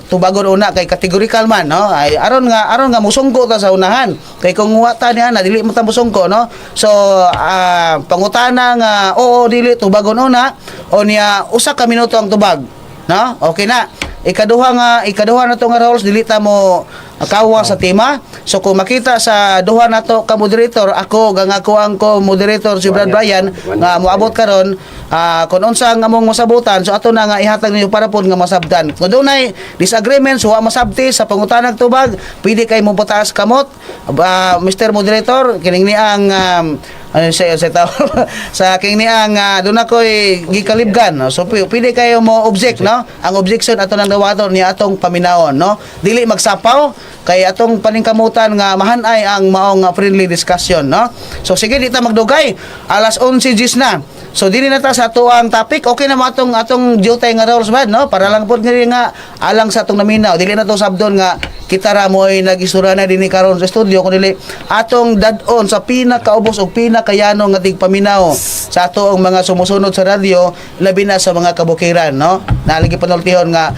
Tubagon una kay categorical man, no? Ay aron nga musungko ta sa unahan, kay kung wa ta niya na, dili mo ta musungko, no? So pangutana nga oo, dili, tubagon una o niya usa ka minuto ang tubag, no? Okay na. Ikaduha na to nga rules, dili ta mo kawa sa tema. So kung makita sa duha nato ka moderator, ako gang ako ang ko moderator si Brad Brian nga moabot karon, kung unsa ang among masabutan, so ato na nga ihatag ninyo para pod nga masabtan. Kung dunay disagreements, wa masabti sa pangutanag tubag, pwede kay mo pataas kamot. Mr. Moderator, kining ni ang ano sa tao sa king ni ang doon ako'y gikalibgan, no? So pwede kayo mo object, no? Ang objection ato nang dawaton ni atong paminawon, no? Dili magsapaw kay atong paningkamutan nga mahanay ang maong friendly discussion, no? So sige, di ta magdugay, alas 11:10 na. So dili na ta sa ato ang topic. Okay na mo atong atong duty nga roles ba, no? Para lang pod nga alang sa atong naminaw, dili na to sabdon nga kita ra mo'y nagisura na dinhi karon sa studio, kun dili atong dad-on sa pinakaubos og pinakayano nga tigpaminaw sa ato ang mga sumusunod sa radyo, labi na sa mga kabukiran, no? Nalagi panultihon nga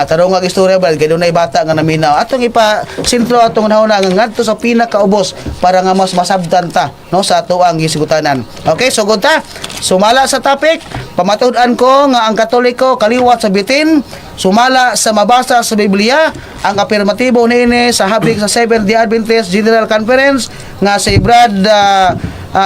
tarong nga istorya ba kay dunay bata nga naminaw. Atong ipa sentro atong nahuna nga ngadto sa pinakaubos para nga mas masabtan ta, no, sa ato ang gisugutanan. Okay, so good ta. Sumala sa topic, pamatud-an ko nga ang Katoliko kaliwat sa bitin, sumala sa mabasa sa Biblia. Ang apirmatibo niini sa habig sa Seventh Day Adventist General Conference nga si Brad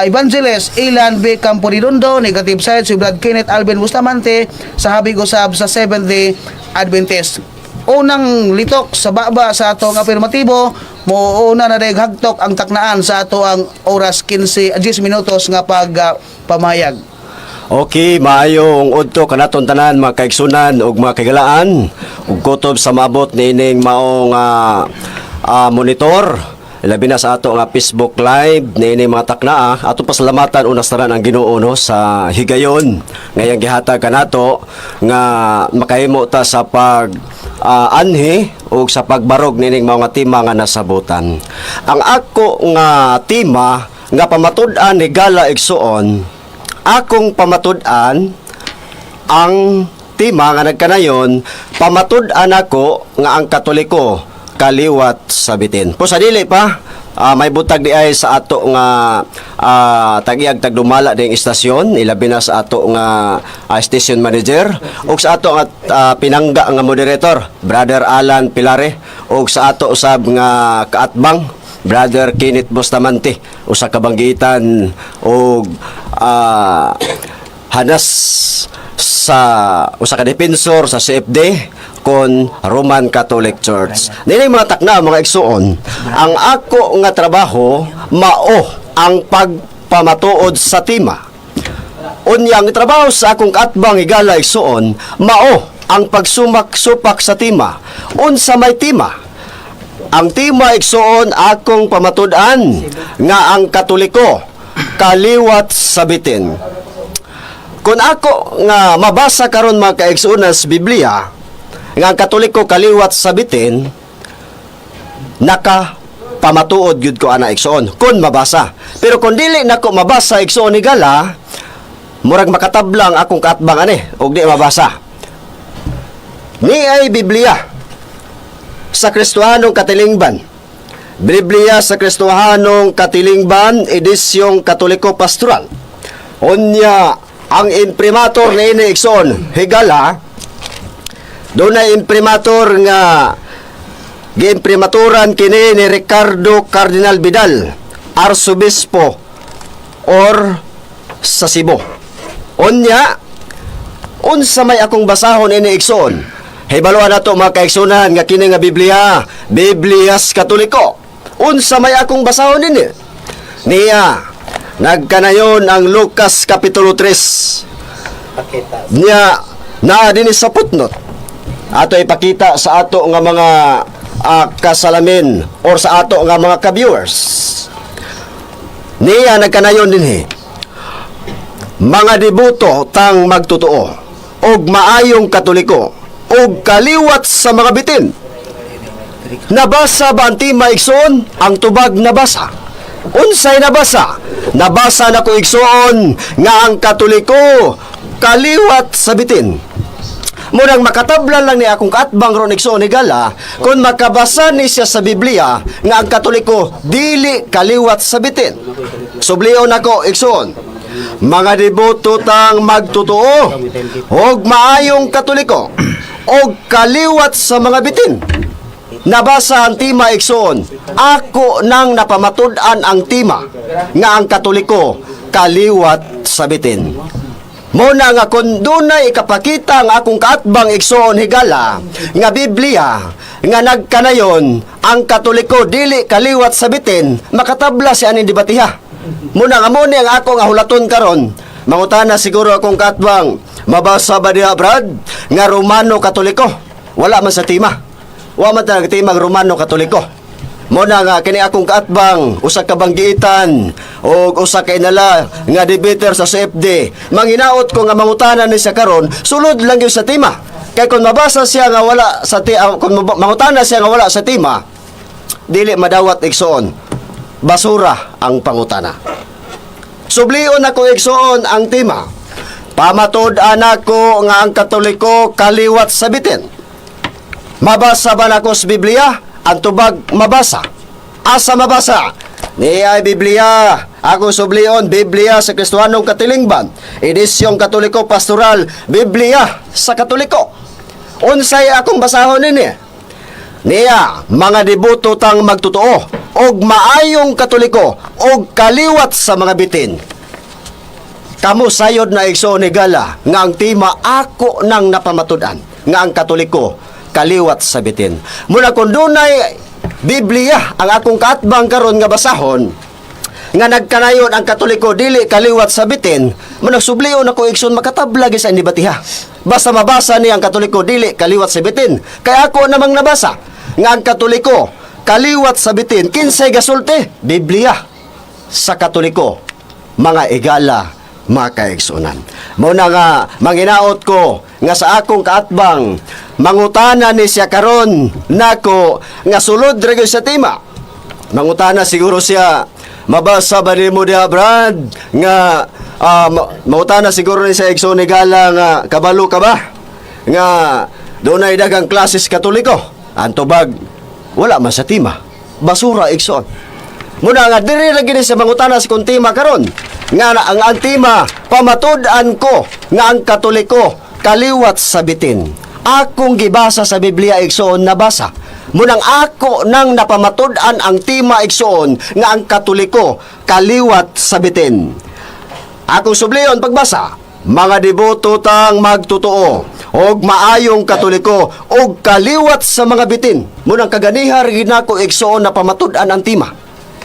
Evangelist Ilan B. Camporidondo, negative side si Brad Kenneth Alvin Bustamante sa habig usab sa Seventh Day Adventist. Unang litok sa baba sa atong apirmatibo, mo una na dayeg hagtok ang taknaan sa ato ang oras 15 10 minutos nga pag pamahayag. Okay, maayong udto kanaton tanan, mga kaigsunan ug mga kaigalaan, ug kutob sa maabot niining maong monitor, labi na sa ato nga Facebook Live niining mga taknaa. Ato pasalamatan una sa tanan ang Ginoo, no, sa higayon ngayang gihatag kanato nga makahimo ta sa pag anhi ug sa pagbarog niining mga tema nga nasabutan. Ang ako nga tema nga pamatud-an ni Gala igsuon, akong pamatud-an ang tema nga nagkanayon, "Pamatud-an ako nga ang Katoliko kaliwat sa bitin." Po sa dili pa, may butag di ay sa ato nga tag-iag tagdumala ding istasyon, ilabi na sa ato nga station manager ug sa ato nga pinangga nga moderator, Brother Alan Pilare, ug sa ato usab nga kaatbang, Brother Kenneth Bustamante, usa ka banggitan og hanas sa usa ka defensor sa CFD kon Roman Catholic Church. Nini mga takna, mga igsuon, ang ako nga trabaho mao ang pagpamatuod sa tema. Unya ang trabaho sa akong kaatbang higala igsuon mao ang pagsumak-supak sa tema. Unsa may tema? Ang tema, igsuon, akong pamatud-an nga ang Katoliko kaliwat sa bitin. Kung ako nga mabasa karon, mga kaigsuonan, sa Biblia nga ang Katoliko kaliwat sa bitin, naka pamatuod gyud ko ana, igsuon, kung mabasa. Pero kung dili nako mabasa, igsuon, ni gala, murag makatablang akong kaatbang ani og di mabasa. Ni ay Biblia sa Kristohanong Katilingban. Biblia sa Kristohanong Katilingban, edisyong Katoliko Pastoral. Unya, ang imprimator ni ini, igsoon, higala, dunay imprimator nga giimprimaturan kini ni Ricardo Cardinal Vidal, Arsobispo or sa Cebu. Unya, unsa may akong basahon ini, igsoon? Hibaluan nato, mga kaigsunan, nga kini nga Biblia, Biblias Katoliko. Unsa may akong basahon ini? Niya, nagkanayon ang Lucas Kapitulo 3. Pakita. Niya, naa dinhi sa footnote. Ato ipakita sa ato nga mga kasalamin or sa ato nga mga ka-viewers. Niya nagkanayon dinhi. Mga deboto tang magtotoo og maayong Katoliko og kaliwat sa mga bitin. Nabasa ba ang tema, igsoon? Ang tubag nabasa. Unsay nabasa? Nabasa na ko, igsoon, nga ang Katoliko kaliwat sa bitin. Munang makatablan lang ni akong kaatbang ron, igsoon higala, kung makabasa ni siya sa Biblia nga ang Katoliko dili kaliwat sa bitin. Sublion ako, igsoon. Mga deboto tang magtotoo og maayong Katoliko og kaliwat sa mga bitin. Nabasa ang tema, igsoon. Ako nang napamatud-an ang tema nga ang Katoliko kaliwat sa bitin. Muna nga kung dunay ikapakita ang akong kaatbang, igsoon higala, nga Biblia nga nagkanayon ang Katoliko dili kaliwat sa bitin, makatabla si aning debatiha. Muna nga mo ni ang ako nga hulaton karon. Mangutana siguro akong kaatbang, "Mabasa ba diha, Brad, nga Romano Katoliko?" Wala man sa tema. Wa man talaga tema ang Romano Katoliko. Muna nga kini akong kaatbang, usa ka banggiitan og usa ka inala nga debater sa CFD. Manginaot ko nga mangutana ni siya karon, sulod lang gyud sa tema. Kay kung mabasa siya nga wala sa ti ah, kung mangutana siya nga wala sa tema, dili madawat, igsoon. Basura ang pangutana. Sublion ako, igsoon, ang tema. Pamatud-an ako nga ang Katoliko kaliwat sa bitin. Mabasa ba nako sa Biblia? Ang tubag, mabasa. Asa mabasa? Ni ay Biblia. Ako sublion, Biblia sa Kristohanong Katilingban. Edisyong Katoliko Pastoral, Biblia sa Katoliko. Unsay akong basahon nini? Niya, mga deboto tang magtotoo og maayong Katoliko og kaliwat sa mga bitin. Kamo sayod na, igsoon higala, nga ang tema ako nang napamatud-an nga ang Katoliko kaliwat sa bitin. Muna kung dunay Biblia ang akong kaatbang karon nga basahon nga nagkanayon ang Katoliko dili kaliwat sa bitin, munang sublion ako, igsoon, makatabla gyud sa debatiha. Basta mabasa ni ang Katoliko dili kaliwat sa bitin. Kaya ako namang nabasa nga ang Katoliko kaliwat sa bitin. Kinsay gasulti? Biblia sa Katoliko, mga igala, mga kaigsunan. Muna nga manginaot ko nga sa akong kaatbang mangutana ni siya karon nako nga sulod ra gyud sa tema. Mangutana siguro siya, "Mabasa ba nimo diha, Brad, nga mangutana siguro ni sa igsoon higala nga kabalo ka ba nga dunay daghang klases Katoliko?" Ang tubag, wala man sa tema. Basura, igsoon. Muna nga diri lagi ni sa mangutana sa kung tema karon. Nga na, ang tema, pamatud-an ko nga ang Katoliko kaliwat sa bitin. Akong gibasa sa Biblia, igsoon, nabasa. Munang ako nang napamatud-an ang tema, igsoon, nga ang Katoliko kaliwat sa bitin. Akong sublion pagbasa, mga deboto tang magtotoo og maayong Katoliko og kaliwat sa mga bitin. Munang kaganiha rin nako, igsoon, na pamatud-an ang tema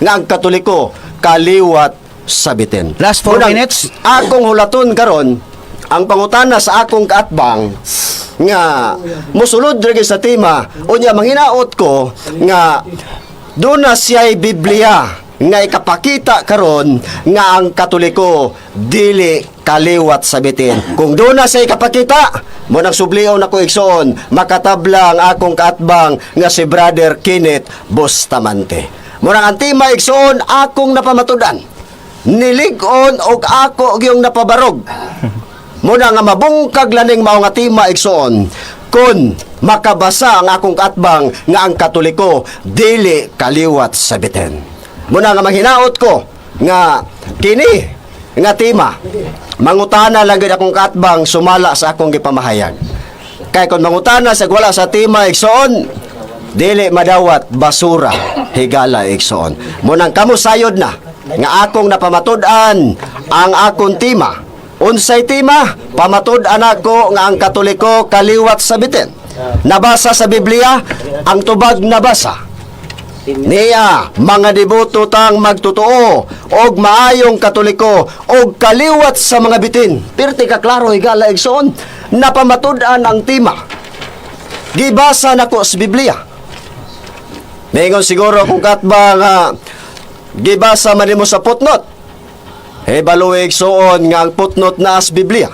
nga ang Katoliko kaliwat sa bitin. Last 4 Munang minutes. akong hulaton karon ang pangutana sa akong kaatbang nga mosulod ra gyud sa tema. Unya manghinaot ko nga doon na siya'y Biblia nga ikapakita karon nga ang Katoliko dili kaliwat sa bitin. Kung doon na siya ikapakita, mo nang sublion ako, igsoon, makatabla ang akong kaatbang nga si Brother Kenneth Bustamante. Murang ang tema, igsoon, akong napamatudan. Nilig-on og ako gyung napabarog. Muna nga mabungkag laning mao nga tema, igsoon, kun makabasa ang akong kaatbang nga ang Katoliko dili kaliwat sa bitin. Muna nga manghinaot ko nga kini nga tema mangutana lang gyud akong kaatbang sumala sa akong gipamahayag. Kay kung mangutana sa wala sa tema, igsoon, dili madawat, basura higala, igsoon. Munang kamo sayod na nga akong napamatud-an ang akong tema. Unsay tema? Pamatud-an ako nga ang Katoliko kaliwat sa bitin. Nabasa sa Biblia, ang tubag, nabasa. Niya, mga deboto tang magtotoo og maayong Katoliko og kaliwat sa mga bitin. Pirti ka klaro, higala, igsoon, napamatud-an ang tema. Gibasa nako sa Biblia. Mingon siguro kung katba nga gibasa man nimo sa footnote. E baluig, igsoon, nga ang footnote na as Biblia.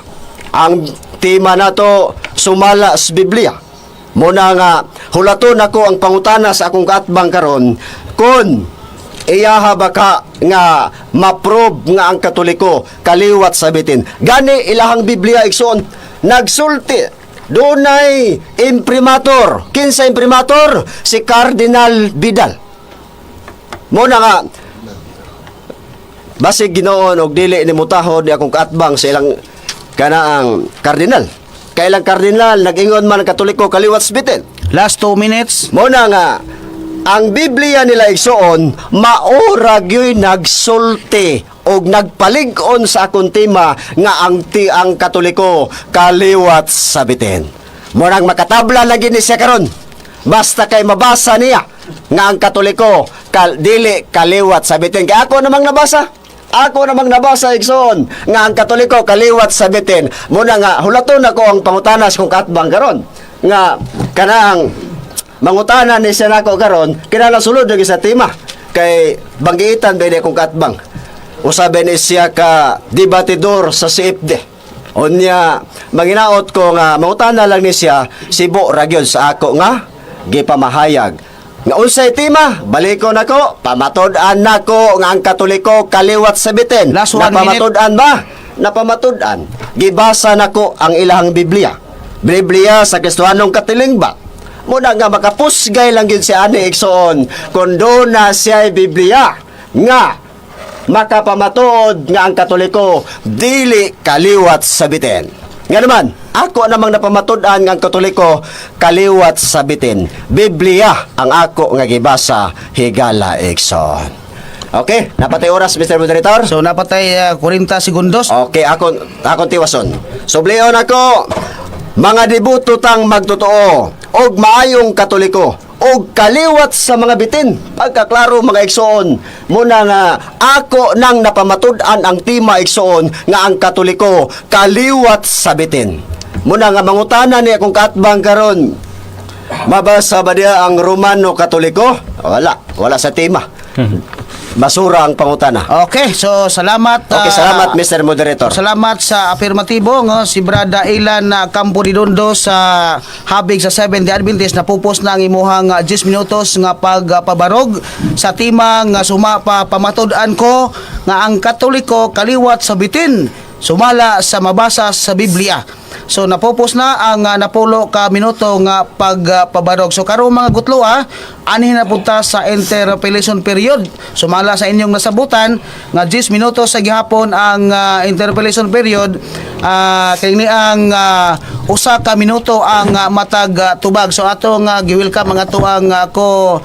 Ang tema nato sumala sa Biblia. Muna nga hulaton ako ang pangutana sa akong kaatbang karon kun iyaha ba ka nga ma-prove nga ang Katoliko kaliwat sa bitin. Gani ilahang Biblia, igsoon, nagsulti Dunay imprimatur. Kinsa imprimatur? Si Cardinal Vidal. Mo na nga basig Ginoon og dili ni mutahod ni akong kaatbang sa ilang kanaang kardinal. Kay ilang kardinal nag-ingon man ang Katoliko kaliwat sa bitin. Last 2 minutes. Mo na nga ang Biblia nila, igsoon, maora gyoy nagsulti og nagpalig-on sa akong tema nga ang Katoliko kaliwat sa bitin. Murag makatabla lagi ni siya karon. Basta kay mabasa niya nga ang Katoliko dili kaliwat sa bitin. Kay ako namang nabasa. Ako namang nabasa, igsoon, nga ang Katoliko kaliwat sa bitin. Muna nga hulaton ako ang pangutanas kung kaatbang karon nga kanang mangutana ni siya nako karon, kinahanglan sulod lagi sa tema kay banggitan ba ni akong kaatbang. Usabi ni siya ka debatidor sa CFD. Unya manginaot ko nga mangutana lang ni siya, sibo ra gyud sa ako nga gipamahayag nga unsay tema. Balikon nako, pamatud-an nako nga ang Katoliko kaliwat sa bitin. Last 1 minute. Napamatud-an ba? Napamatud-an. Gibasa nako ang ilahang Biblia, Biblia sa Kristohanong katilingba. Muna nga makapusgay lang yun si ani, igsoon, kung doon na siya Biblia nga makapamatuod nga ang Katoliko dili kaliwat sa bitin. Nga naman, ako namang napamatud-an nga ang Katoliko kaliwat sa bitin. Biblia ang ako nga gibasa, higala, igsoon. Okay, napatay oras, Mr. Moderator? So napatay 40 segundos. Okay, akong tiwason. Sublion ako, mga debuto tang magtotoo og maayong Katoliko og kaliwat sa mga bitin. Pagkaklaro, mga igsoon, muna nga ako nang napamatud-an ang tema, igsoon, nga ang Katoliko kaliwat sa bitin. Muna nga mangutana ni akong kaatbang karon. Mabasa ba niya ang Romano Katoliko? Wala, wala sa tema. Basura ang pangutana. Okay, so salamat. Okay, salamat, Mr. Moderator. Salamat sa afirmatibo nga si Brada Ilan na Campo Redondo sa habig sa Seventh Day Adventist. Napupos na ang imuhang 10 minutos nga pagpabarog sa tema nga suma pa pamatud-an ko nga ang Katoliko kaliwat sa bitin sumala sa mabasa sa Biblia. So napupos na ang napulo ka minuto nga pagpabarog. So karon, mga gutlo, anhin na punta sa interpellation period. Sumala sa inyong nasabutan nga 10 minuto sa gihapon ang interpellation period, kay ni ang usa ka minuto ang matag tubag. So ato nga gi-welcome ang ato ang ko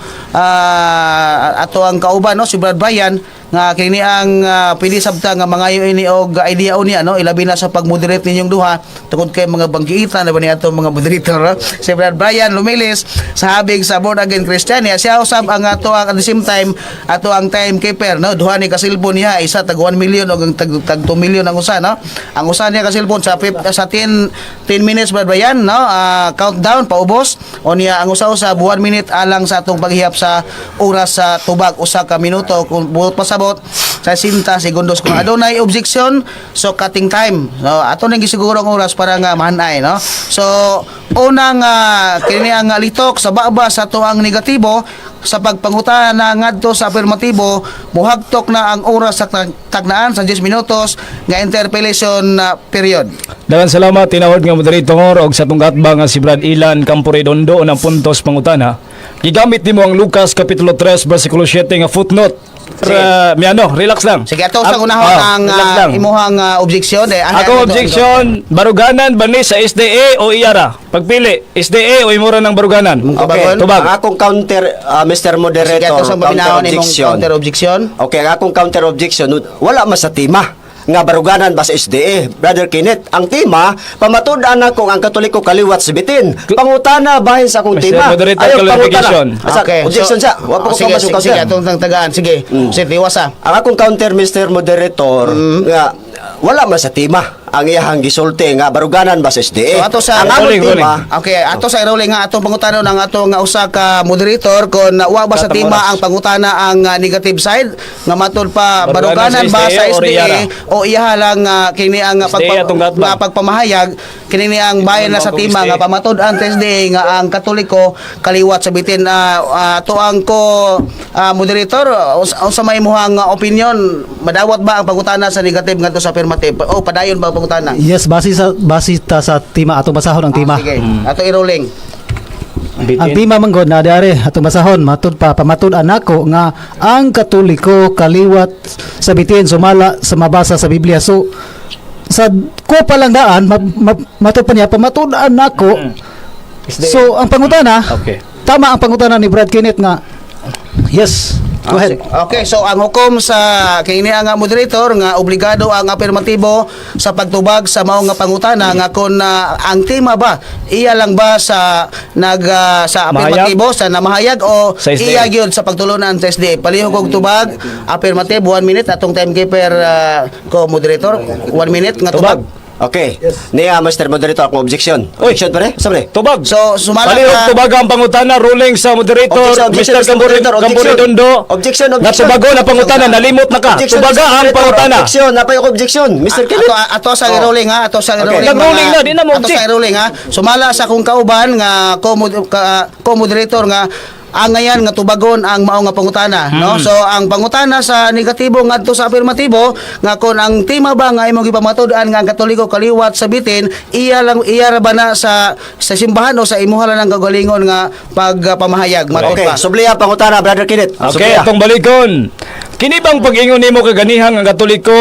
ato ang kauban, no, si Brad Brian, nga kini ang pwede sabta nga mangayo ini og idea unya, no, ilabi na sa pag-moderate ninyong duha tungod kay mga banggiitan na ba ni atong mga moderator, no? Si Brad Brian Lumilis sa habig sa Born Again Christian siya usab ang ato ang at the same time ato ang timekeeper, no. Duha ni ka cellphone niya, isa tag 1 million og ang tag 2 million ang usa, no. Ang usa niya ka cellphone sa 10 10 minutes, Brad Brian, no, countdown paubos o niya ang usa usab 1 minute alang sa atong paghihap sa oras sa tubag, usa ka minuto kung buot pasabot sa 60 segundos. Kung adunay objection, so cutting time. So ato nang gisiguro ang oras para nga mahanay, no. So unang kini ang litok sa baba sa ato ang negatibo sa pagpangutana ngadto sa afirmatibo, muhagtok na ang oras sa tagnaan sa 10 minutos nga interpellation period. Daghang salamat, tinawag nga moderator, og sa atong katbang nga si Brad Ilan Campo Redondo. Unang puntos pangutana. Gigamit nimo ang Lucas kapitulo 3 bersikulo 7 nga footnote. Ra, miano, relax lang. Sige, ato sa unahon ang relax lang. imuhang objection eh. Ako objection, baruganan ba ni sa SDA o iyara? Pagpili, SDA o imura ng baruganan? Okay. Tubag. Ang akong counter, Mr. Sige, Moderator, ato sa counter paminahon imong objection. counter objection. Okay, ang akong counter objection, wala man sa tema nga baruganan ba sa SDA, Brother Kenneth. Ang tema, pamatud-an ako ang Katoliko kaliwat sa bitin. Pangutana bahin sa akong Mr. tema. Moderator, Ayaw, clarification. pangutana. Asa, objection siya. Wa pa ko sige, kamasok sige, counter. sige, atong tagaan. Sige, sige, tiwasa. Ang akong counter, Mr. Moderator, nga wala man sa tema ang iyahang gisulti nga baruganan ba sa SDA. So, ato sa- ang among Rolling, rolling. tema, Okay, ato sa irolling nga atong pangutana ng atong nga usa ka moderator kung wa ba sa Katang tema oras. ang pangutana ang negative side nga matud pa Baruganan baruganan ba sa sa SDA or SDA iyara? o iyaha lang kini ang SDA atong gatbang. nga pagpamahayag kini ni ang bayan na sa Atong tema SDA. nga pamatud-an sa SDA nga ang Katoliko kaliwat sa bitin. Ato ang ko moderator, unsa may imuhang opinion, madawat ba ang pangutana sa negative ngadto sa affirmative o padayon ba ang pangutana. Yes, base ta sa tema, atong basahon ang tema. Ah, sige, ato i-rolling. Ang tema man gud na diari atong basahon, matud pa pamatud-an nako nga ang Katoliko kaliwat sa bitin sumala sa mabasa sa Biblia. So sa ko pa lang daan matud pa niya pamatud-an nako. So ang pangutana, tama ang pangutana ni Brad Kenneth nga yes. Go ahead. Okay, so ang hukom sa kini nga moderator nga obligado ang apirmatibo sa pagtubag sa mao nga pangutana nga kon ang tema ba iya lang ba sa nag sa Mahayag? apirmatibo sa namahayag o Sa SDA? iya gyud sa pagtulunan sa SDA. Palihog og tubag, affirmative, 1 minute atong timekeeper, ko moderator, 1 minute nga tubag. Tubag. Okay. Niya, Mr. Moderator, akong objection. Oy. Objection pare? Sa pare? Tubag. So sumala Palihog ka tubag ang pangutana, ruling sa moderator. Objection, objection, Mr. Mr. Moderator, objection. Camboredondo. Objection, objection. Natubagon ang pangutana, nalimot na ka. Objection, Tubaga Mr. ang Moderator, pangutana. Objection, napay ako objection. Mr. Kenneth. Ato sa Oh. rolling ha, ato sa Okay. rolling. Nag-rolling na, di na mo Ato object. sa rolling ha. Sumala sa akong kauban nga co-moderator nga ang ngayan nga tubagon ang mao nga pangutana, no? So ang pangutana sa negatibo ngadto sa afirmatibo nga kon ang tema ba nga imong gipamatud-an nga ang Katoliko kaliwat sa bitin, iya lang, iya ra ba na sa simbahan o sa imuha lang ang kagalingon nga pagpamahayag, matud Okay, pa. subliya pangutana, Brother Kenneth. Okay, Subliya. atong balikon. Kini bang pag-ingon nimo kaganihang ang Katoliko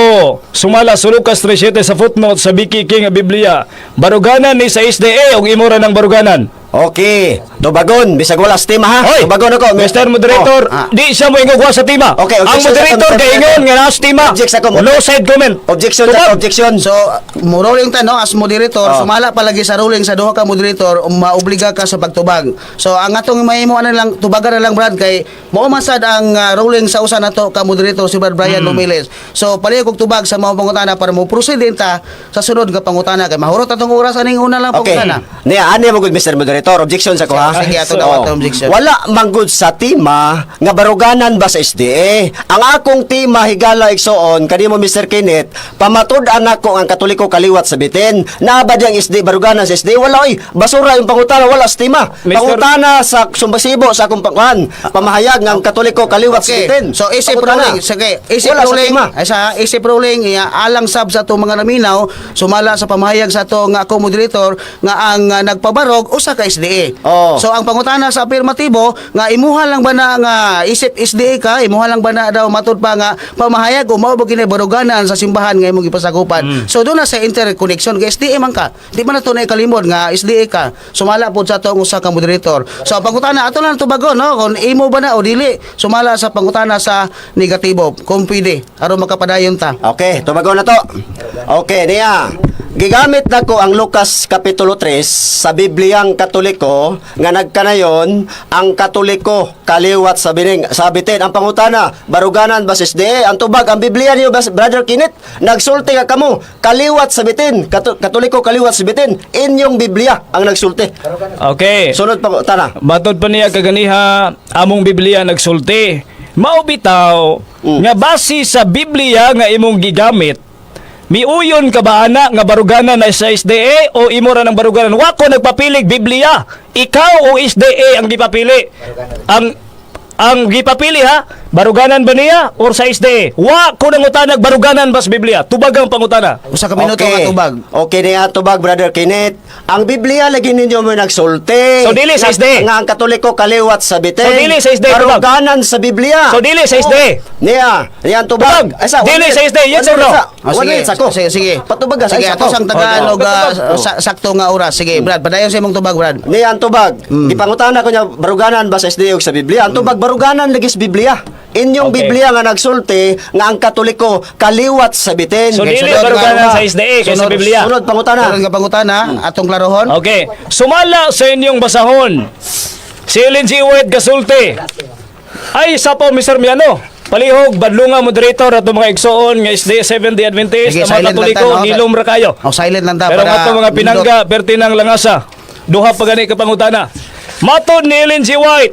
sumala sa Lucas 3:7 sa footnote sa BKK nga Biblia? Baruganan ni sa SDA og imo ra ng baruganan. Okay, tubagon, bisag wala sa tema ha. Hoy, Tubagon ako. Mr. Moderator, Oh, ah. di siya mo ingog wa sa tema. Okay, ang objection sa moderator Mr. kay ingon nga naa sa tema. Object sa ko. No side comment. Objection, Tubag. objection. So, mo rolling ta, no, as moderator, Oh. sumala palagi sa ruling sa duha ka moderator, maobliga ka sa pagtubag. So, ang atong mahimo ano lang, tubagan na lang, Brad, kay mao man sad ang ruling sa usa nato ka moderator, si Brad Brian Lumiles. So, palihog og tubag sa mga pangutana para mo proceed din ta sa sunod nga pangutana kay mahurot atong oras aning una lang Okay. pangutana. Niya, ani mo gud, Mr. Moderator, objection sa ko ha. Sige, ato daw Oh. atong objection. Wala manggod sa tema nga baruganan ba sa SDA. Ang akong tema, higala igsoon kanimo Mr. Kenneth, pamatud-an nako ang Katoliko kaliwat sa bitin. Naa ba diyang SDA, baruganan sa SDA? Wala oy. Basura yung pangutana, wala sa tema. Mr. Pangutana sa sumbasibo sa akong pangkuan, pamahayag nga ang Katoliko kaliwat sa Okay. bitin. So isip Pangutana. ruling, sige, isip Wala sa ruling. tema. Ay sa isip ruling iya, alang sab sa atong mga naminaw, sumala sa pamahayag sa atong ako moderator nga ang nagpabarog usa ka SDA. Oo. So ang pangutana sa afirmatibo nga imuha lang ba na nga isip SDA ka, imuha lang ba na daw matud pa nga pamahayag o mao ba kini baruganan sa simbahan nga imong gipasakupan. So doon na sa interconnection kay SDA man ka. Di man na to na ikalimod nga SDA ka. Sumala pod sa atong usa ka moderator. So ang pangutana ato lang tubagon, no, kung imo ba na o dili sumala sa pangutana sa negatibo kung pwede aron makapadayon ta. Okay, tubagon na to. Okay, niya. Gigamit na ko ang Lucas Kapitulo 3 sa Bibliang Katoliko nga nagkanayon ang Katoliko kaliwat sa bining sa bitin. Ang pangutana, baruganan ba sa SDA? Ang tubag ang Biblia niyo, Brother Kenneth, nagsulti ka kamo kaliwat sa bitin. Katoliko kaliwat sa bitin. Inyong Biblia ang nagsulti. Okay. Sunod pangutana. Matod pa niya kaganiha, among Biblia nagsulti. Mao bitaw nga base sa Biblia nga imong gigamit, miuyon ka ba ana nga baruganan na sa SDA o imo ra ng baruganan? Wa ko nagpapilig Biblia. Ikaw o SDA ang gipapili. Ang gipapili ha, baruganan ba niya or sa SDA? Wa ko nangutanag baruganan ba sa Biblia. Tubag ang pangutana. Usa ka minuto nga tubag. Okay niya tubag, Brother Kenneth. Ang Biblia lagi ninyo mo nagsulti. So, dili sa SDA. Nga ang Katoliko kaliwat sa bitin. So, dili sa SDA, tubag. Baruganan sa Biblia. So, dili sa SDA. Niya, niya ang tubag. Tubag. Ay, sa, Dili one sa minute. SDA, yes One or no? minute sa. Oh, One sige, minute sa ko. sige, sige. Patubag ka sa Sige, isa ato ko. sang Tagalog Oh, Oh. sakto nga oras. Sige, Brad, padayon sa imong tubag, Brad. Niya ang tubag. Gipangutana ko niya baruganan ba sa SDA ug sa Biblia. Ang tubag baruganan lagi sa Biblia. Inyong Biblia nga nagsulti nga ang Katoliko kaliwat sa bitin. So, dili sunod nga baruganan una. sa SDA kaysa Sunod- Biblia. Sunod pangutana. Sunod nga pangutana, atong klarohon. Okay. Sumala sa inyong basahon. Si Ellen G. White gasulti. Ay, sapaw Mr. Miano. Palihog, badlunga moderator at mga igsoon nga SD 7 Day Adventist, Sige, ang mga silent lang Katoliko, ta, no? hilom ra kayo. Oh, silent lang ta Pero para ang ato mga pinangga, pertinang langasa. Duha pa gani ka pangutana. Matod ni Ellen G. White,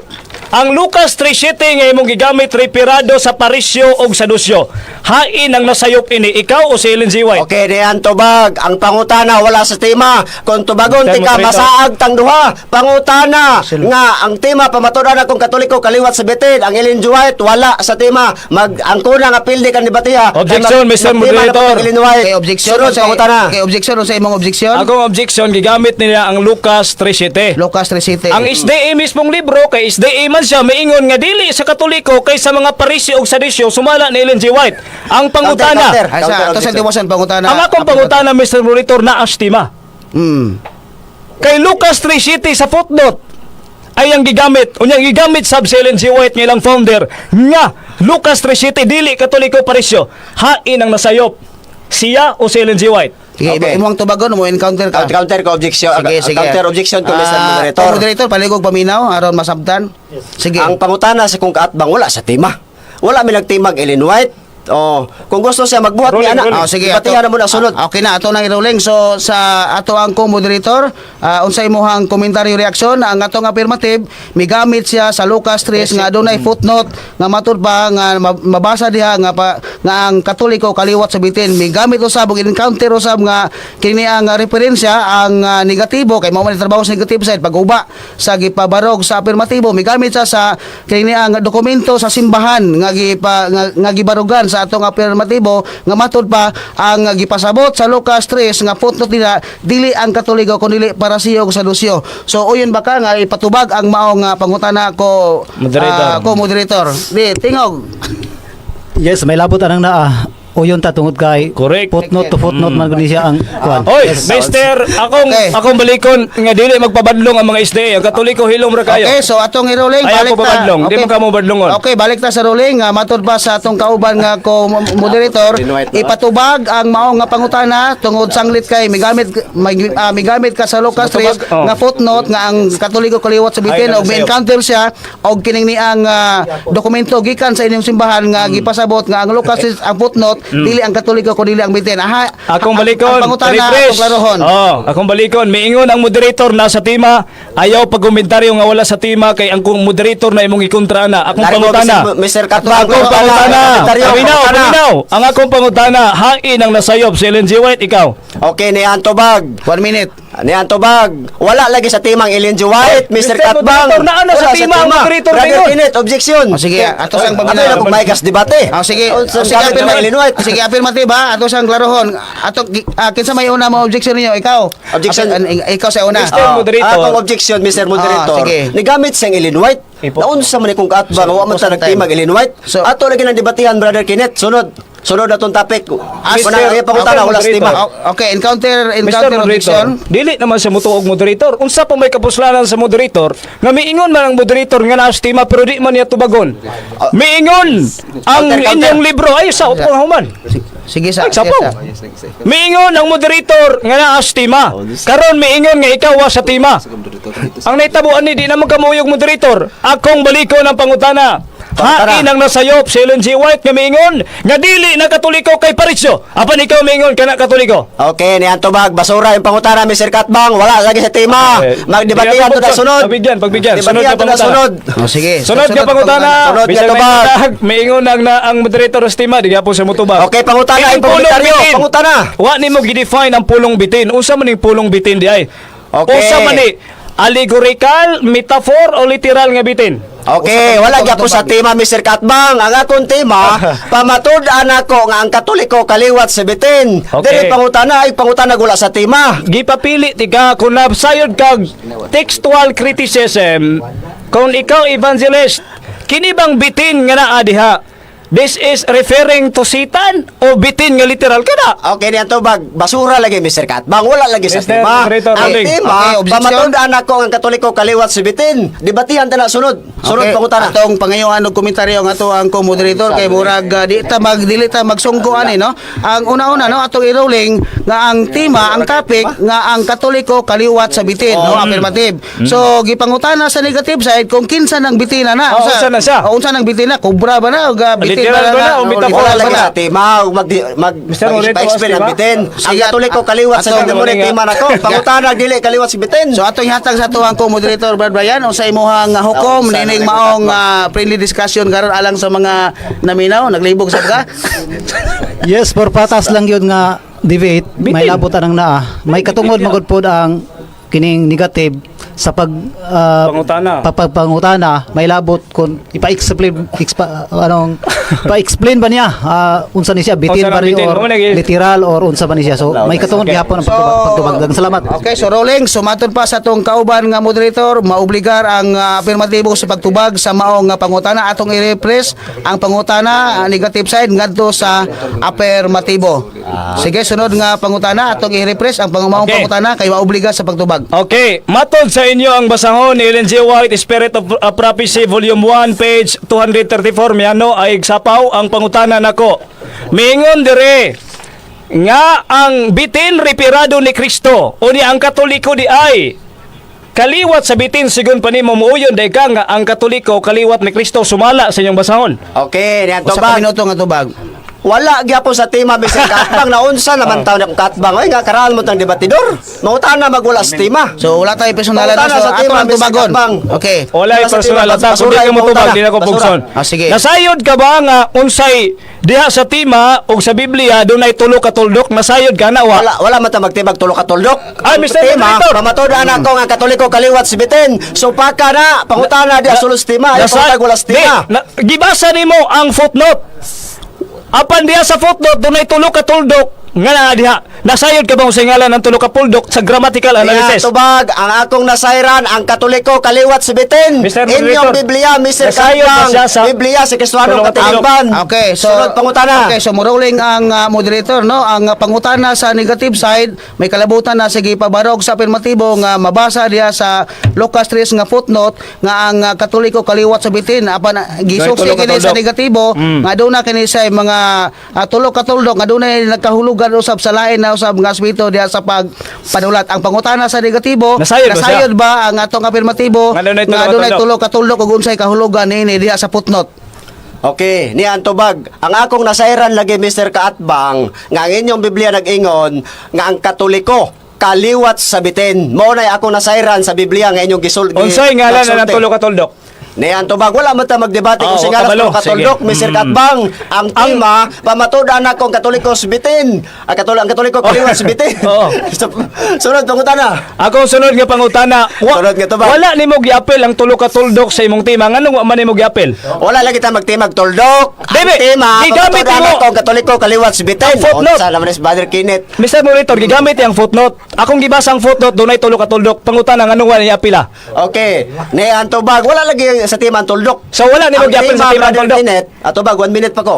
Ang Lucas 3:7 nga imong gigamit referado sa Parisyo og Sadusyo. Hain ang nasayop ini, ikaw o si Ellen G. White? Okay, diyan tubag. Ang pangutana wala sa tema. Kung tubagon Mr. tika Moderator. masaag tang duha. Pangutana nga ang tema pamatud-an akong Katoliko kaliwat sa bitin. Ang Ellen G. White wala sa tema. Mag ang kuna nga pildi kan debatiha. Objection, Mr. Moderator. Ellen White. Kay objection Sunod pangutana. Kay objection, sa imong objection? Akong objection, gigamit nila ang Lucas 3:7. Lucas 3:7. Ang SDA mismong libro kay SDA man siya miingon nga dili sa Katoliko kay sa mga Parisyo og Sadusyo sumala ni Ellen G. White. Ang pangutana, Counter, Ay, sa ato sa objection. tiwasan pangutana. ang akong pangutana, Mr. Moderator, naa sa tema. Kay Lucas 3:7 sa footnote ay ang gigamit, unya gigamit sab si Ellen G. White nga ilang founder nga Lucas 3:7 dili Katoliko, Parisyo. Hain ang nasayop? Siya o si Ellen G. White? Sige, Okay. imong tubagon mo encounter ka. Counter ko objection. Sige, sige. Counter objection ko, Mr. Moderator. Moderator, paligog paminaw aron masabtan. Sige. Ang pangutana sa kung kaatbang wala sa tema. Wala mi nagtimag Ellen White. Oh, kung gusto siya magbuhat Rolling, ni ana. rolling. Oh, sige, Debatihan na mo na sunod. Okay na, ato nang i-rolling. So sa ato ang co-moderator, unsay imong komentaryo, reaksyon? Ang atong affirmative, migamit siya sa Lucas 3 nga adunay footnote nga matud pa nga mabasa diha nga pa, nga ang Katoliko kaliwat sa bitin. Migamit usab ug encounter usab nga kini ang referensya ang negatibo kay mao man trabaho sa negative side pag-uba sa gipabarog sa affirmatibo. Migamit siya sa kini ang dokumento sa simbahan nga gipa nga gibarugan sa atong affirmatibo nga matud pa ang gipasabot sa Lucas 3 nga footnote nila dili ang Katoliko kun dili Parisiyo ug Sadusyo. So uyon ba ka nga ipatubag ang maong pangutana ko Moderator. Ko moderator. Di tingog. Yes, may labot anang naa. Uyon ta tungod kay Correct. footnote to footnote man gud ni siya ang kuan. Oy, Mister, akong akong balikon nga dili magpabadlong ang mga SDA. Ang Katoliko hilom ra kayo. Okay, so atong i-rolling, Ayaw balik ko pabadlong. Di man ka mo badlongon. Okay, balik ta sa rolling. Matud pa sa atong kauban nga ko moderator, Ellen White, no? ipatubag ang maong nga pangutana tungod sanglit kay migamit ka sa Lucas 3 Matubag, oh. nga footnote nga ang Katoliko kaliwat sa bitin Ay, og may sayo. encounter siya og kining ni ang dokumento gikan sa inyong simbahan nga gipasabot nga ang Lucas 3 ang footnote dili ang Katoliko kun dili ang bitin. Aha, Akong balikon, ang pangutana refresh. atong klarohon. Oh, akong balikon, miingon ang moderator na sa tema, ayaw pagkomentaryo nga wala sa tema kay ang kung moderator na imong ikontra na. Akong Dari mo, pangutana. Mr. Katbang, Akong pangutana. Komentaryo, Paminaw, pangutana. paminaw. Ang akong pangutana, hain ang nasayop si Ellen G. White, ikaw? Okay, ni Antobag. One minute. Ni Antobag. Wala lagi sa timang Ellen G. White, Mr. Mr. Katbang. Moderator, naano sa tema ang moderator Brother ngayon? Kenneth, objection. Oh, sige, ato siyang Ato paminaw. na kung may gas debate. Ah, sige. Oh, Oh, sige, gamit naman Ellen White. Sige, affirmative ha. Ato siyang klarohon. Ato kinsa may una mo objection ninyo? Ikaw. Objection. Ikaw sa una. Mr. Moderator. Akong objection, Mr. Moderator. Ah, sige. Nigamit siyang Ellen White. Naunsa man ni kung kaatbang, wa man ta nagtimag Ellen White. So- Ato lagi nang debatihan, Brother Kenneth. Sunod. Sunod atong topic. Mr. Kuna ang pangutana wala sa tema. Oh, okay, encounter Mr. encounter Moderator, objection. dili naman siya mutuog moderator. Unsa pa may kapuslanan sa moderator nga miingon man ang moderator nga naa sa tema pero di man niya tubagon? Miingon ang Counter, counter. inyong libro ay sa upong human. Sige sa. Ay, Sige, sapaw. sa. Miingon ang moderator nga naa sa tema. Karon miingon nga ikaw wa sa tema. Ang nahitabuan ni di naman kamuyog moderator. Akong balikon ang pangutana. Pangutana. Hain ang nasayop si Ellen G. White nga miingon nga dili na Katoliko kay Parisyo. Apan ikaw miingon kana Katoliko. Okay, ni Antobag, basura yung pangutana, Mr. Katbang. Wala lagi sa tema. Eh, Magdebatihan to na sunod. Pagbigyan, pagbigyan. Sunod Debatihan na to na pangutana. sunod. Oh, sige. Sunod nga pangutana. Sunod nga Bisag may tubag. miingon ang na ang moderator sa tema, di gyapon sa mutubag. Okay, pangutana, Ining ang komentaryo, pulong bitin. pangutana. Wa nimo gi-define ang pulong bitin. Unsa man ning pulong bitin di ay? Okay. Unsa man ni allegorical, metaphor o literal nga bitin? Okay, wala gyapon sa tema, Mr. Katbang. Ang akong tema, pamatud-an ako nga ang Katoliko kaliwat sa bitin. Okay. Dili pangutana ay pangutana wala sa tema. Gipapili ti ka kung nasayod kag textual criticism, kung ikaw evangelist, kini bang bitin nga naa diha? This is referring to Satan o bitin nga literal kana? Okay, niyan to bag basura lagi, Mr. Katbang. Wala lagi sa Mr. tema. Moderator, Ang ruling. tema, Okay, objection. pamatud-an ako nga ang Katoliko kaliwat sa bitin. Debatihan ta na sunod. Sunod Okay, pangutana. atong pangayuan og komentaryo nga ato ang co-moderator kay murag di ta mag dili ta magsungko ani, no. Ang una-una, no, atong i-rolling nga ang tema, ang topic nga ang Katoliko kaliwat sa bitin, no, affirmative. So gipangutana sa negative side kung kinsa nang bitina na. Oh, unsa na siya? Oh, unsa nang bitina? Kobra ba na o bitin Bitin Literal ba ba na na? o metaphor Wala Wala lagi ba na? sa tema ug mag mag Mr. Moreto, pa-explain ang diba? bitin. Ang Sige, Katoliko kaliwat sa atong- bitin mo ni tema nako. Pangutana dili kaliwat sa bitin. So atong ihatag sa tuwang ko moderator Brad Brian unsa imuhang hukom Unsa nining na maong friendly discussion karon alang sa mga naminaw naglibog sa ka. Yes, for patas lang yun nga debate, may Bitin. labot anang naa. May katungod magud pod ang kining negative sa pag Pangutana. Pagpangutana, may labot kung ipa-explain anong pa-explain ba niya unsa ni siya bitin Unsa ba na ni bitin? or Mao lagi. literal or unsa ba ni siya. So may katungod gihapon ang pagtubag. Daghang salamat. Okay, so rolling, sumatod pa sa atong kauban nga moderator, maobligar ang afirmatibo sa pagtubag sa maong nga pangutana. Atong i-refresh ang pangutana negative side ngadto sa affirmatibo. Sige, sunod nga pangutana atong i-refresh ang maong pangutana kay maobligar sa pagtubag. Okay, matod sa inyo ang basahon ni Ellen G. White, Spirit of Prophecy, Volume 1, page 234, miano ay sapaw ang pangutana nako. Miingon dire nga ang bitin reparado ni Kristo o ni ang Katoliko di ay kaliwat sa bitin sigon pa nimo muuyon day ka nga ang Katoliko kaliwat ni Kristo sumala sa inyong basahon. Okay, niyan Usa ka tubag. minuto nga tubag. Wala gyapon sa tema bisan katbang naunsa naman taon akong katbang. Oy nga karaan mo tang debatidor. Mangutana magwala sa tema. So wala tayo personalan Pangutana so sa ato tema, lang Mr. tubagon. Katbang. Okay. Wala Wala sa personal tema, attack. Kung basura di ka yung motubag, pangutana. di na ko Basura. pugson. Ah, sige. Nasayod ka ba nga unsay diha sa tema o sa Biblia dunay tulo ka tuldok nasayod ka na wa? Wala wala man ta magtibag tulo ka tuldok. Ay, Mr. Tema, Moderator. pamatuod ana ko nga Katoliko kaliwat sa bitin. So paka na pangutana di sulod sa tema. Ay pangutana wala sa tema. Di, gibasa nimo ang footnote. Apan diha sa footnote dunay tulo ka tuldok nga naa diha. Nasayod ka ba unsay ngalan ng tulo ka tuldok sa grammatical Niya, analysis? tubag, ang akong nasayran, ang Katoliko kaliwat sa bitin. Mr. Inyong Moderator, Biblia, Mr. nasayod ba Katbang. siya sa Biblia sa Kristiyanong tulo ka tuldok? Katilingban. Okay, so Sunod pangutana. Okay, so mo-rolling ang moderator no, ang pangutana sa negative side may kalabutan na sige pabarog sa afirmatibo nga mabasa diha sa Lucas 3 nga footnote nga ang Katoliko kaliwat sa bitin apan gisusi Tulo ka kini sa tuldok. negatibo nga aduna kini sa mga tulo ka tuldok nga dunay nagkahulugan usab sa lain na usab nga aspeto diha sa pagpanulat. Ang pangutana sa negatibo, Nasayod ba siya? nasayod ba ang atong afirmatibo Nga dunay tulo nga ka adunay tuldok? tulo ka tuldok ug unsay kahulugan niini diha sa footnote? Okay, ni ang tubag. Ang akong nasayran lagi Mr. Kaatbang, nga ang inyong Biblia nag-ingon nga ang Katoliko kaliwat sa bitin. Mao nay akong nasayran sa Biblia nga inyong gisul. Unsay ngalan na ng nagsulti. tulo ka tuldok? Ni ang tubag, wala man ta magdebate Oo, kung singalas kabalo. tulo ka tuldok, Sige. Mr. Kaatbang. Ang tema, pamatud-an ako ang Katoliko sa bitin. Ang Katoliko kaliwat sa bitin. Oo. Sunod pangutana. Ako sunod nga pangutana, Sunod nga tubag. wala nimo giapil ang tulo ka tuldok sa imong tema. Nganong wa man nimo giapil? Wala lagi ta magtimag tuldok. Ang Debe, tema, gigamit pamatud-an mo. ako ang Katoliko kaliwat sa bitin. Ang footnote. Unsa naman is Brother Kenneth. Mr. Moderator, gigamit ang footnote. Akong gibasa ang footnote, dunay tulo ka tuldok. Pangutana nganong wala niya apila? Okay. Ni ang tubag, wala lagi sa tema ang tuldok. So wala nimo Ang giapil sa tema ang Brother tuldok. Kenneth, atubag, 1 minute pa ko.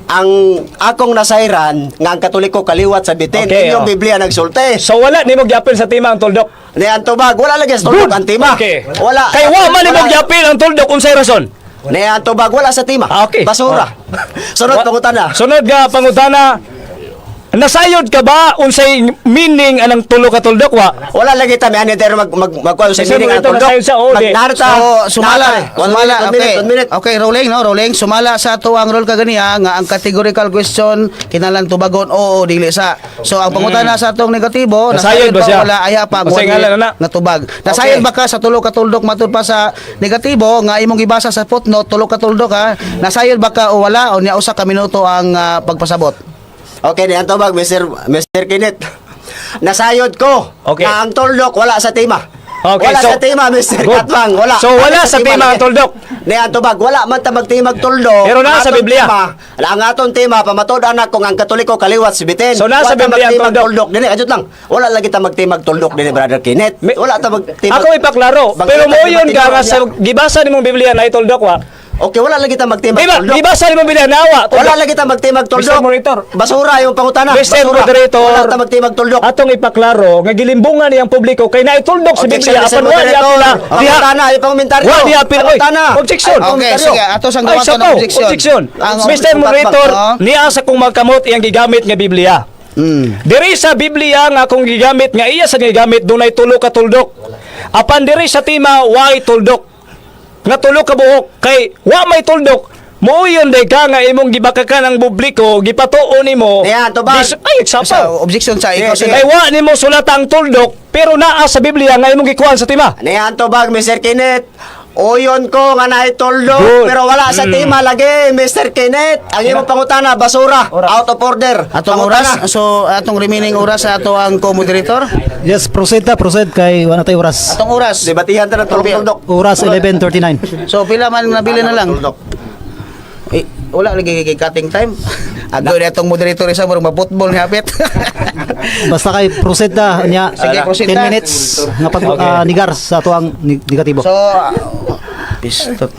Ang akong nasayran nga ang Katoliko kaliwat sa bitin. Okay, Inyong oh. Biblia nagsulti. So wala nimo giapil sa tema ang tuldok. Ni ang tubag, wala lagi sa tuldok ang tema. Okay. Wala. Kay wa man nimo Wala. giapil ang tuldok unsay rason? Ni ang tubag, wala sa tema. Ah, okay. Basura. Sunod pangutana. Sunod nga pangutana. Nasayod ka ba unsay meaning anang tulo ka tuldok wa? Wala lagi ta may ani pero mag mag magkuha sa Mr. meaning ang Moderator, tuldok. nasayod siya, oh, di. Magnarta. So, sumala, One sumala, minute, one okay. minute, 1 minute. Okay, rolling, no, rolling. Sumala sa ato ang role kaganiha nga ang categorical question kinahanglan tubagon oo dili sa. So ang pangutana sa atong negatibo, Nasayod ba siya? wala aya pa Unsay one ngalan minute na? nga tubag. Nasayod Okay. ba ka sa tulo ka tuldok matud pa sa negatibo nga imong gibasa sa footnote tulo ka tuldok ha? Nasayod ba ka o wala o niya usa ka minuto ang pagpasabot? Okay, ni ang tubag, Mr. Kenneth. Nasayod ko Okay. na ang tuldok wala sa tema. Okay, wala so- sa tema, Mr. Good. Katwang. Wala. So, wala sa tema ang lagi. tuldok. Ni ang tubag, wala man ta magtimag tuldok. Pero naa Ang sa atong Biblia. Tema, ang atong tema, pamatud-an ako nga ang Katoliko kaliwat si bitin. So, naa Wala sa ta Biblia ang magtimag tuldok. tuldok. Dili, adjot lang. Wala lagi ta magtimag tuldok dinhi, Brother Kenneth. Wala ta magtimag. Ako ipaklaro, Bangkita pero moyon ka debatidor nga sa niya. gibasa nimong Biblia na ituldok wa. Okay, wala lagi ta magtimag Di ba? tuldok. Gibasa nimong Biblia nawa. Wala lagi ta magtimag tuldok. Mr. Monitor. Basura yung pangutana. Mr. Basura. Moderator. Wala ta magtimag tuldok. Atong ipaklaro nga gilimbungan niyang publiko kay naituldok sa Objection, Biblia Mr. apan wa niya Moderator. apila. Diha. Pangutana, ipangumentaryo. Wa niya apila. Oy, Pangutana. objection. Ay, Okay, komentaryo. sige, ato sang Ay, gawa sa ng objection. objection. Ang Mr. Moderator, Oh. niya sa kong magkamot iyang gigamit nga Biblia. Diri sa Biblia nga akong gigamit nga iya sa gigamit dunay tulo ka tuldok. Apan diri sa tema way tuldok. Nga tulo ka buhok kay wa may tuldok. Muuyon day ka nga imong gibakakan ang publiko, gipatuo nimo. Ayan, tubag. Ay, Sa sapaw. objection sa ikaw Sige, sige. Kay wa nimo sulata ang tuldok, pero naa sa Biblia nga imong gikuan sa tema. Niyan tubag, Mr. Kenneth. Uyon ko nga naituldo, Good. pero wala sa tema lagi, Mr. Kenneth. Ang imong pangutana, basura, out of order. Atong Pangutana. oras, so atong remaining oras sa ato ang co-moderator. Yes, proceed ta, proceed kay wala tay oras. Atong oras. Debatihan ta ng tuldok. Oras 11:39. So pila man nabili na lang. Tuldok. Eh, wala lagi kay cutting time. Agoy na itong moderator isa murag maputbol ni hapit. Basta kay proceed ta nya. Sige, proceed 10 ta. minutes nga pag nigar sa ato ang negatibo. So pistot.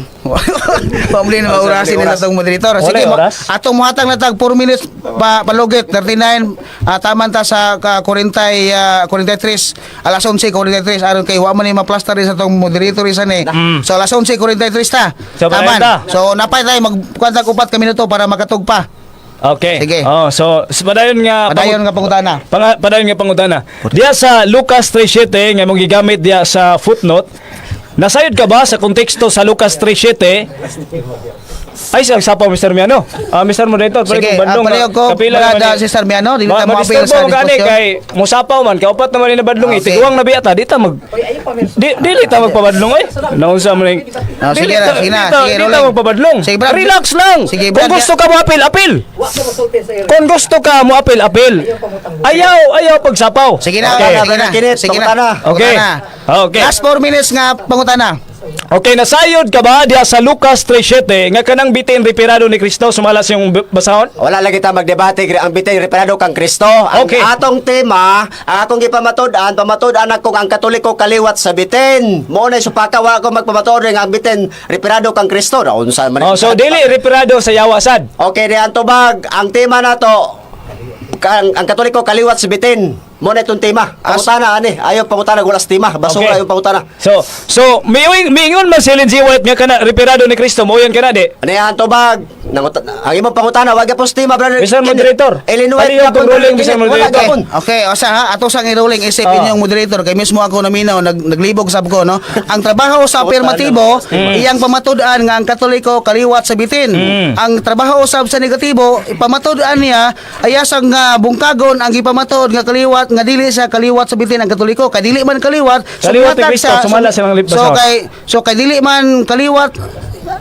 Pamuli na maurasin nila itong moderator. Sige, Wala oras? atong muhatag na tag 4 minutes pa palugit 39, taman ta sa 40, 43, alas 11:43 aron kay wa man ni maplastar sa atong moderator isa ni. So alas 11:43 ta. So, Taman. ta. So napay tayo magkwenta upat kami nito para makatug pa. Okay. Sige. Oh, so padayon nga Padayon nga pangutana. Padayon nga pangutana. Diya sa Lucas 3:7 nga imong gigamit diya sa footnote. Nasayod ka ba sa konteksto sa Lucas 3:7? Ay, sa sapaw, Mr. Miano. Ah, Mr. Moderator, pwede Sige, kong bandong. palihog ko, kapila Brad, naman si Sir Miano, dili ta moapil ma-disturbo sa mo gani diskusyon. kay musapaw man, kaupat naman ni nabadlong eh. Okay. Tiguang na biya ta, di ta mag di, dili ta magpabadlong eh. Naunsa man ning Ah, sige Dili na, ta- sige na, di ta- sige, di ta rolling. magpabadlong. Sige, Brad. Relax lang. Sige, Kung Brad, gusto ka mo apil, apil. Kung gusto ka mo apil, apil. Ayaw, ayaw pagsapaw. Sige na, Okay. sige na. Kenneth, Sige na. pangutana. Okay. Pangutana. Okay. Last 4 minutes nga pangutana. Okay, nasayod ka ba diya sa Lucas 3:7 nga kanang bitin reparado ni Kristo sumala sa iyong basahon? Wala lagi ta magdebate ang bitin reparado kang Kristo. Ang atong tema, ang akong gipamatud-an, pamatud-an ako ang Katoliko kaliwat sa bitin. Mo na supaka wa ako magpamatuod nga ang bitin reparado kang Kristo. Naunsa man. Oh, so dili reparado sa yawa sad. Okay, di ang tubag. Ang tema nato ang Katoliko kaliwat sa bitin. Mo na itong tema. Pangutana ani, ayaw pangutana wala sa tema. Basura yung pangutana. So miingon man si Ellen G. White nga kana reparado ni Kristo moyon kana di. Ano yan, tubag? Ang imong pangutana, wag po sa tema, brother. Mr. Moderator, Ellen White, palihog gapon, kong ruling, brother Mr. Kenneth. Wala Moderator. gapon. Okay, o sa ha, ato sang i-ruling isip inyong moderator kay mismo ako naminaw naglibog sab ko, no. Ang trabaho sa afirmatibo, iyang pamatud-an nga ang Katoliko kaliwat sa bitin. Ang trabaho usab sa negatibo, pamatud-an niya ayasang nga bungkagon ang gipamatuod nga kaliwat nga dili sa kaliwat sa bitin ang Katoliko. Kay dili man kaliwat, Kaliwat ni sumhatag Kristo, sumala silang So basahon. kay dili man kaliwat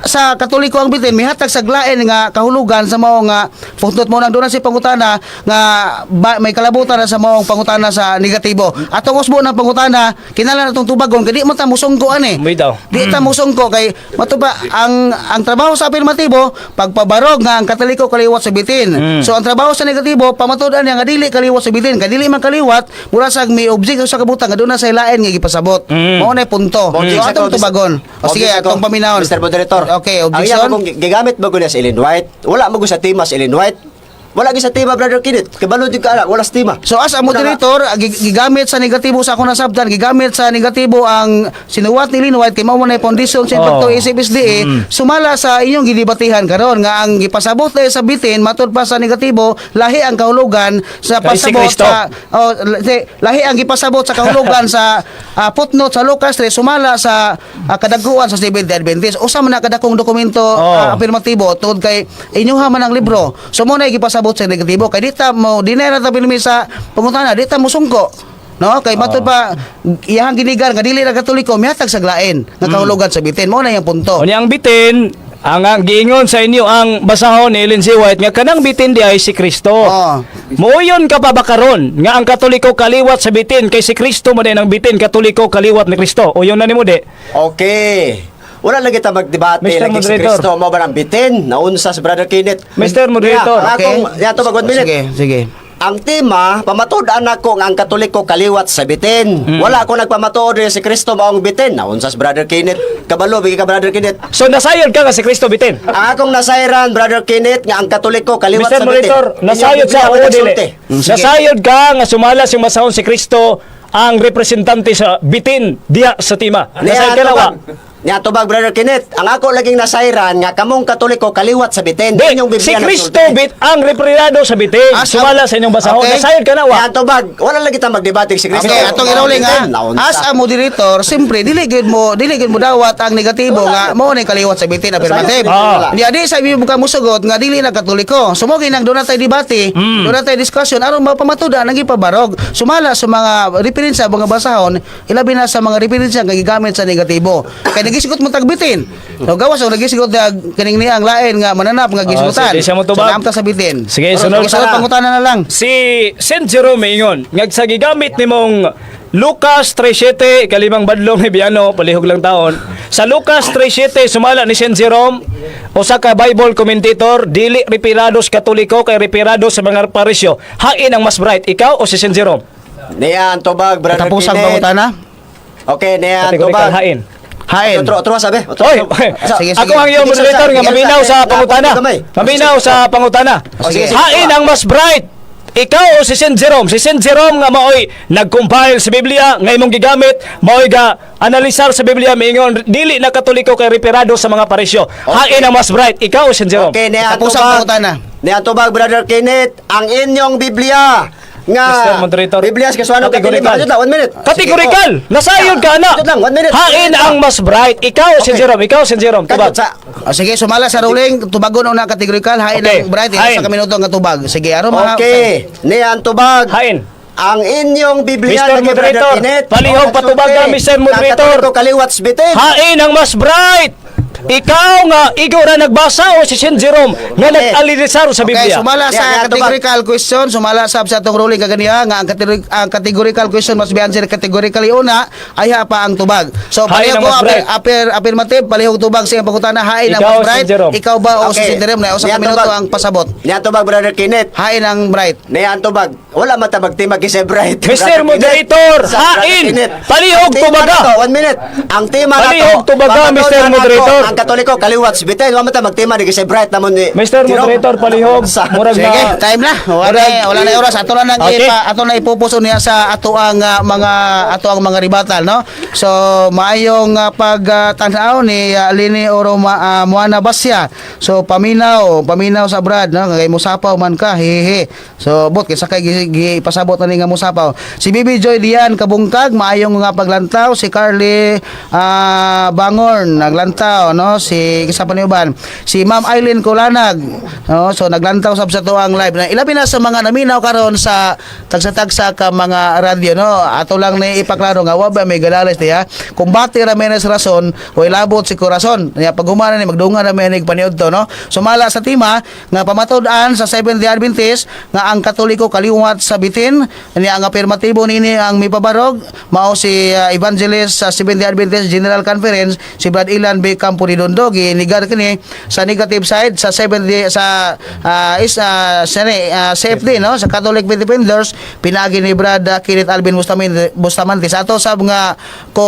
sa Katoliko ang bitin, mihatag sa glaen nga kahulugan sa mao nga footnote mo nang doon si pangutana nga may kalabutan na sa maong pangutana sa negatibo. Atong usbo ng pangutana, kinahanglan atong tubagon kay di man ta musungko ani. Bitaw. Di ta musungko kay matuba ang trabaho sa afirmatibo pagpabarog nga ang Katoliko kaliwat sa bitin. So ang trabaho sa negatibo pamatud-an niya nga dili kaliwat sa bitin, kay dili man kaliwat mura sa may object sa kabutang nga doon na sa ilain nga gipasabot. Mao na punto. So Objection atong ko, tubagon. O sige, Objection ko, atong paminawon. Mr. Moderator. Okay, Ang objection. iya kung gigamit ba ko niya si Ellen White? Wala mo ko sa tema si Ellen White. Wala gyud sa tema, brother Kenneth. Kabalo jud ka ala, wala sa tema. So as a moderator, gigamit sa negatibo sa akong nasabtan, gigamit sa negatibo ang sinuwat ni Ellen White kay mao man ay foundation sa pagtuo isip SDA, sumala sa inyong gidibatihan karon nga ang gipasabot dahil sa bitin matud pa sa negatibo, lahi ang kahulugan sa Kay si pasabot Kristo. sa oh, lahi ang gipasabot sa kahulugan sa footnote sa Lucas 3 sumala sa kadaguan sa Seventh Day Adventist. Usa man na kadakong dokumento afirmatibo tungod kay inyuha man ang libro. So mo na gipasabot sa negatibo kay di ta mo dinay ra ta pirmi sa pangutana, di ta musungko. No, kay matud pa iyahang ginigar nga dili ra Katoliko mihatag sa glaen nga kahulugan sa bitin. Mo na iyang punto. Unya ang bitin, ang giingon sa inyo ang basahon ni Ellen G. White nga kanang bitin di ay si Kristo. Oo. Muuyon ka pa ba karon nga ang Katoliko kaliwat sa bitin kay si Kristo man din ang bitin Katoliko kaliwat ni Kristo. Uyon na nimo di. Okay. Wala lagi ta magdebate Mr. lagi si Moderator. Kristo mo ba ang bitin? Naunsa si brother Kenneth. Mr. Moderator. Yeah, ang akong yeah, to mag 1 minute. Sige, sige. Ang tema, pamatud-an ako nga ang Katoliko kaliwat sa bitin. Wala ako nagpamatuod nga si Kristo maong bitin. Naunsa si brother Kenneth. Kabalo bigi ka, brother Kenneth. So nasayod ka nga si Kristo bitin. Ang akong nasayran, brother Kenneth, nga ang Katoliko kaliwat Mr. sa bitin. Moderator, nasayod Inyong sa Biblia oo dili. nagsulti. Sige. Nasayod ka nga sumala siyang masahon si Kristo ang representante sa bitin diya sa tima. Nasayod ka na wa. Niya, Nya tubag, Brother Kenneth, ang ako laging nasayran nga kamong Katoliko kaliwat sa bitin. Di, Inyong si Biblia Kristo nagsulti. bit ang referado sa bitin. Ah, Sumala sa inyong basahon. Okay. Nasayod ka na wa. Nya tubag, wala lagi ta magdebate si Kristo. Okay, atong iruling ha. Naunsa. As a moderator, siyempre dili gyud mo dawat ang negatibo nga mo ni kaliwat sa bitin, affirmative. Ah. Di adi sa ibig ka musugot nga dili na Katoliko. So mo ginang doon natay debate, doon natay discussion aron mapamatuda ang gipabarog. Sumala sa mga referensya mga basahon, ilabi na sa mga referensya nga gigamit sa negatibo. Kay nagisigot mo tagbitin. So gawas og nagisigot na kining niya ang lain nga mananap nga gisgutan. Sige, siya mo So tubag. naamta sa bitin. Sige, sunod. Sunod pangutana na lang. Si Saint Jerome ingon, ngag sa gigamit nimong Lucas 3:7, kalimang badlong ni Biano, palihog lang taon. Sa Lucas 3:7 sumala ni Saint Jerome, usa ka Bible commentator, dili repirados Katoliko kay repirado sa mga parisyo. Hain ang mas bright, ikaw o si Saint Jerome? Niya ang tubag, Brother Tapos ang Kenneth. pangutana. Okay, niya ang Categorical tubag. hain. Hain. Otro, otro sabi. Otro. Oy, Sige, sige. ako ang iyong moderator nga maminaw sa pangutana. Maminaw sa pangutana. O, sige, sige. Hain ang mas bright. Ikaw o si Saint Jerome? Si Saint Jerome nga maoy nag-compile sa Biblia, nga imong gigamit, maoy ga analisar sa Biblia, miingon dili na Katoliko kay reperado sa mga parisyo. Hain ang mas bright. Ikaw o Saint Jerome? Okay, niya ang Tapos ang tubag. pangutana. Niya ang tubag, Brother Kenneth, ang inyong Biblia nga Mr. Moderator. Biblia sa Kasuano Categorical. Katoliko. One minute. Categorical. Nasayod ka na. Kadto lang, one minute. Hain ang mas bright. Ikaw o Saint Okay. Jerome? Ikaw o Saint Jerome? Kadto Tubag. sa O sige, sumala sa ruling, tubagon una categorical, hain Okay. ang bright, Hain. isa ka minuto nga tubag. Sige, aron maha. Okay, niya ang tubag. Hain. Ang inyong Biblia Mr. lagi, Brother Moderator, Kenneth. palihog patubaga, Mr. Moderator. Ang Katoliko kaliwat sa bitin. Hain ang mas bright. Ikaw nga, ikaw na nagbasa o si Saint Jerome nga Okay. nag-alisar sa Okay, Biblia. sumala Yeah, sa yeah, tubag. categorical question, sumala sab sa atong ruling kaganiha nga ang categorical question must be answered categorically una, ayha pa ang tubag. So Hain palihog ang ko mas bright. affirmative, palihog tubag sa iyang pangutana, hain ang Ikaw, mas bright. Saint Jerome. Ikaw ba o si Saint Jerome na usa Niya ka ang minuto tubag. ang pasabot. Niya ang tubag, Brother Kenneth. Hain ang bright. Niya ang tubag. Wala matabag timag kay Bright. Mr. Brother Kenneth. Moderator, Sa Brother hain! Kenneth. Palihog Ang tema tubaga! na to, one minute. Ang tema na to. Palihog tubaga, pamatuod Mr. na nato, Moderator. Ang Katoliko kaliwat sa bitin. Wala matabag tema ni kay Bright namon ni. Mr. Jerome. Moderator, palihog. Murag Sige, na. time na. Wala na oras. Ato na nang ipa, ato na ipupuso niya sa ato ang mga ribatal, no? So, maayong pagtanaw ni Lini Oro Moana Basya. So, paminaw, paminaw sa Brad, no? Kay musapaw man ka, hehe. So, bot kaysa kay gipasabot na ni nga musapaw. Si Bibi Joy Dian Kabungkag, maayong nga paglantaw. Si Carly Bangorn naglantaw, no? Si isa pa ni uban. Si Ma'am Eileen Kulanag, no? So naglantaw sab sa tuang live. Na ilabi na sa mga naminaw karon sa tagsa-tagsa ka mga radyo, no? Ato lang ni ipaklaro nga wa ba may galales diha. Kumbate ra menes rason o ilabot si corazon. Nya pag humana ni magdungan ra menig paniudto, no? Sumala sa tema nga pamatud-an sa Seventh Day Adventist nga ang Katoliko kaliwat sa bitin, niya ang afirmatibo nini ang mipabarog mao si Evangelist sa Seventh Day Adventist General Conference si Brad Ilan B. Campo Redondo. Ginigar kini sa negative side sa Seventh Day sa is sa, CFD, no, sa Catholic Faith Defenders, pinaagi ni Brad Kenneth Alvin Bustamante, Bustamante. Sa ato sab nga ko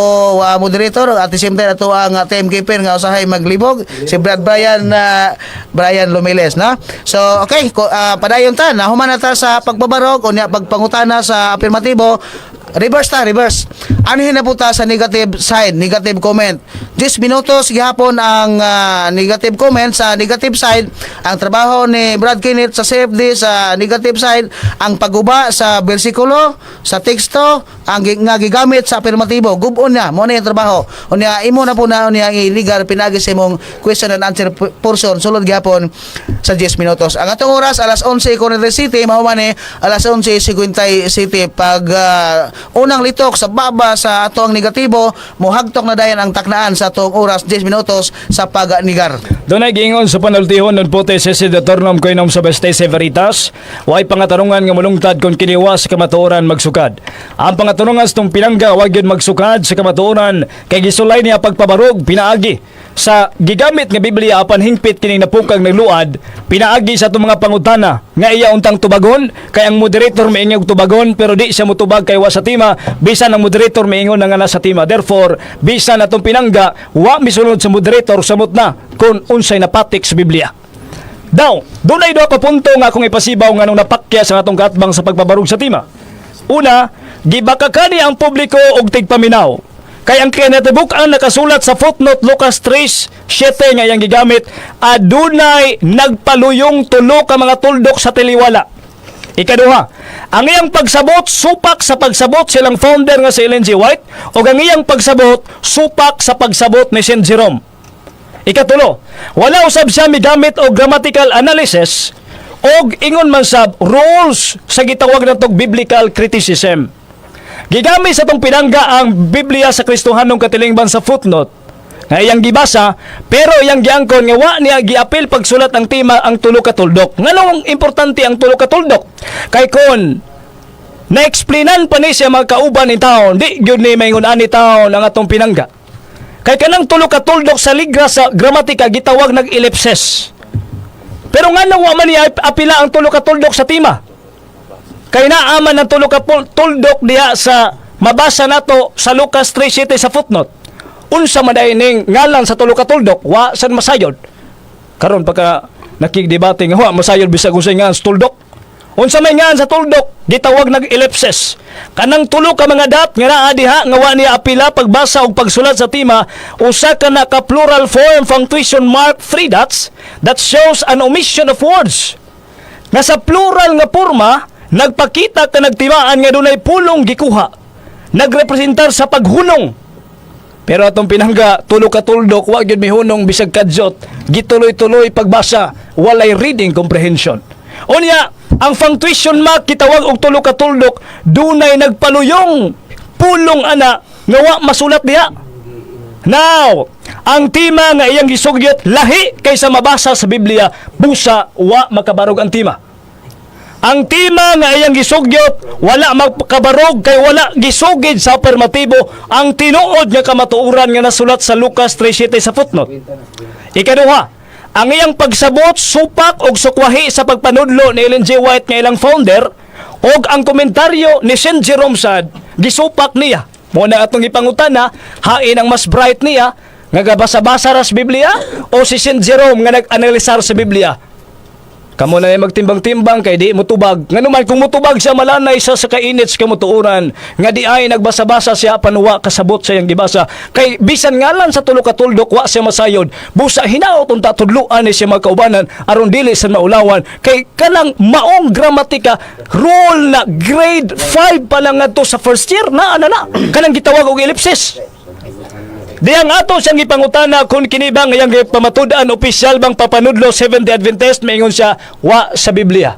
moderator at the same time ato ang team keeper nga usahay maglibog si Brad Brian Brian Lumiles, no? So okay ko, padayon ta nahuman na ta sa pagbabarog o niya pagpangutana sa afirmatibo. Reverse ta, reverse. Anuhin na po ta sa negative side, negative comment. 10 minutos gihapon ang negative comment sa negative side. Ang trabaho ni Brad Kenneth sa CFD sa negative side, ang pagguba sa bersikulo, sa teksto, ang nga gigamit sa afirmatibo. Gubon niya, mo na yung trabaho. Unya imo na po na unya iligar pinagi sa imong question and answer portion sulod gihapon sa 10 minutos. Ang atong oras alas 11:47 mao man ni alas 11:57 pag unang litok sa baba sa atong negatibo, mohagtok na dayon ang taknaan sa atong oras 10 minutos sa pagnigar. Dunay giingon sa panultihon nun puti si Senator Nom Koinom sa Beste Severitas, way pangatarungan nga mulungtad kung kiniwa sa kamatuoran magsukad. Ang pangatarungan sa tong pinangga wag yun magsukad sa kamatuoran kay gisulay niya pagpabarog pinaagi sa gigamit nga Biblia apan hingpit kining napukag nagluad pinaagi sa atong mga pangutana nga iya untang tubagon kay ang moderator miingon og tubagon pero di siya motubag kay wa sa tema bisan ang moderator miingon na nga nasa tema. Therefore, bisan atong pinangga wa misulod sa moderator, samot na kung unsay napatik sa Biblia. Daw, dunay duha ka punto nga akong ipasibaw nga nung napakya sa atong katbang sa pagpabarug sa tema. Una, gibakakani ang publiko og tigpaminaw. Kay ang kinatibuk-an nakasulat sa footnote Lucas 3:7 nga iyang gigamit, adunay nagpaluyong tulo ka mga tuldok sa tiliwala. Ikaduha, ang iyang pagsabot supak sa pagsabot silang founder nga si Ellen G. White o ang iyang pagsabot supak sa pagsabot ni Saint Jerome. Ikatulo, wala usab siya migamit og grammatical analysis og ingon man sab rules sa gitawag natog biblical criticism. Gigamit sa tong pinangga ang Biblia sa Kristohanong Katilingban sa footnote nga iyang gibasa, pero iyang giangkon nga wa niya giapil pagsulat ang tema ang tulo ka tuldok. Nganong importante ang tulo ka tuldok? Kay kon na-explainan pa ni siya mga kauban ni taon, di gyud ni maingon ani taon ang atong pinangga. Kay kanang tulo ka tuldok sa ligra sa gramatika gitawag nag ellipsis. Pero nganong wa man niya apila ang tulo ka tuldok sa tema? Kay naaman ang tulo ka tuldok diha sa mabasa nato sa Lucas 3:7 sa footnote. Unsa man day ning ngalan sa tulo ka tuldok, wa san masayod. Karon pagka nakigdebate nga wa masayod bisag unsay ngalan sa tuldok. Unsa may ngalan sa tuldok, gitawag nag ellipsis. Kanang tulo ka mga dot nga naa diha nga wa niya apila pagbasa og pagsulat sa tema, usa ka na ka plural form punctuation mark three dots that shows an omission of words. Nga sa plural nga porma, nagpakita ka nagtimaan nga dunay pulong gikuha. Nagrepresentar sa paghunong. Pero atong pinangga, tulo ka tuldok, wa gyud mihunong bisag kadyot. Gituloy-tuloy pagbasa, walay reading comprehension. Unya, ang punctuation mark kitawag og tulo ka tuldok, dunay nagpaluyong pulong ana nga wa masulat diha. Now, ang tema nga iyang gisugyot lahi kaysa mabasa sa Biblia, busa wa makabarog ang tema. Ang tema nga iyang gisugyot wala makabarog kay wala gisugid sa affirmatibo ang tinuod nga kamatuoran nga nasulat sa Lucas 3:7 sa footnote. Ikaduha, ang iyang pagsabot supak og sukwahi sa pagpanudlo ni Ellen G. White nga ilang founder og ang komentaryo ni Saint Jerome sad gisupak niya. Mo na atong ipangutana, hain ang mas bright niya nga gabasa-basa ra sa Biblia o si Saint Jerome nga nag-analisar sa Biblia? Kamo na yung magtimbang-timbang kay di mo tubag. Ngano man kung mutubag siya, malanay sa kainit sa kamutuoran nga di ay nagbasa-basa siya panuwa kasabot sa iyang gibasa. Kay bisan ngalan sa tulo ka tuldok wa siya masayod. Busa hinaot unta tudluan ni siya mga kaubanan aron dili sa maulawan. Kay kanang maong gramatika rule na grade 5 pa lang ngadto sa first year na ana na. Kanang gitawag og ellipsis. Di ang ato siyang gipangutana kung kini ba ngayang pamatud-an opisyal bang papanudlo Seventh-day Adventist, maingon siya wa sa Biblia.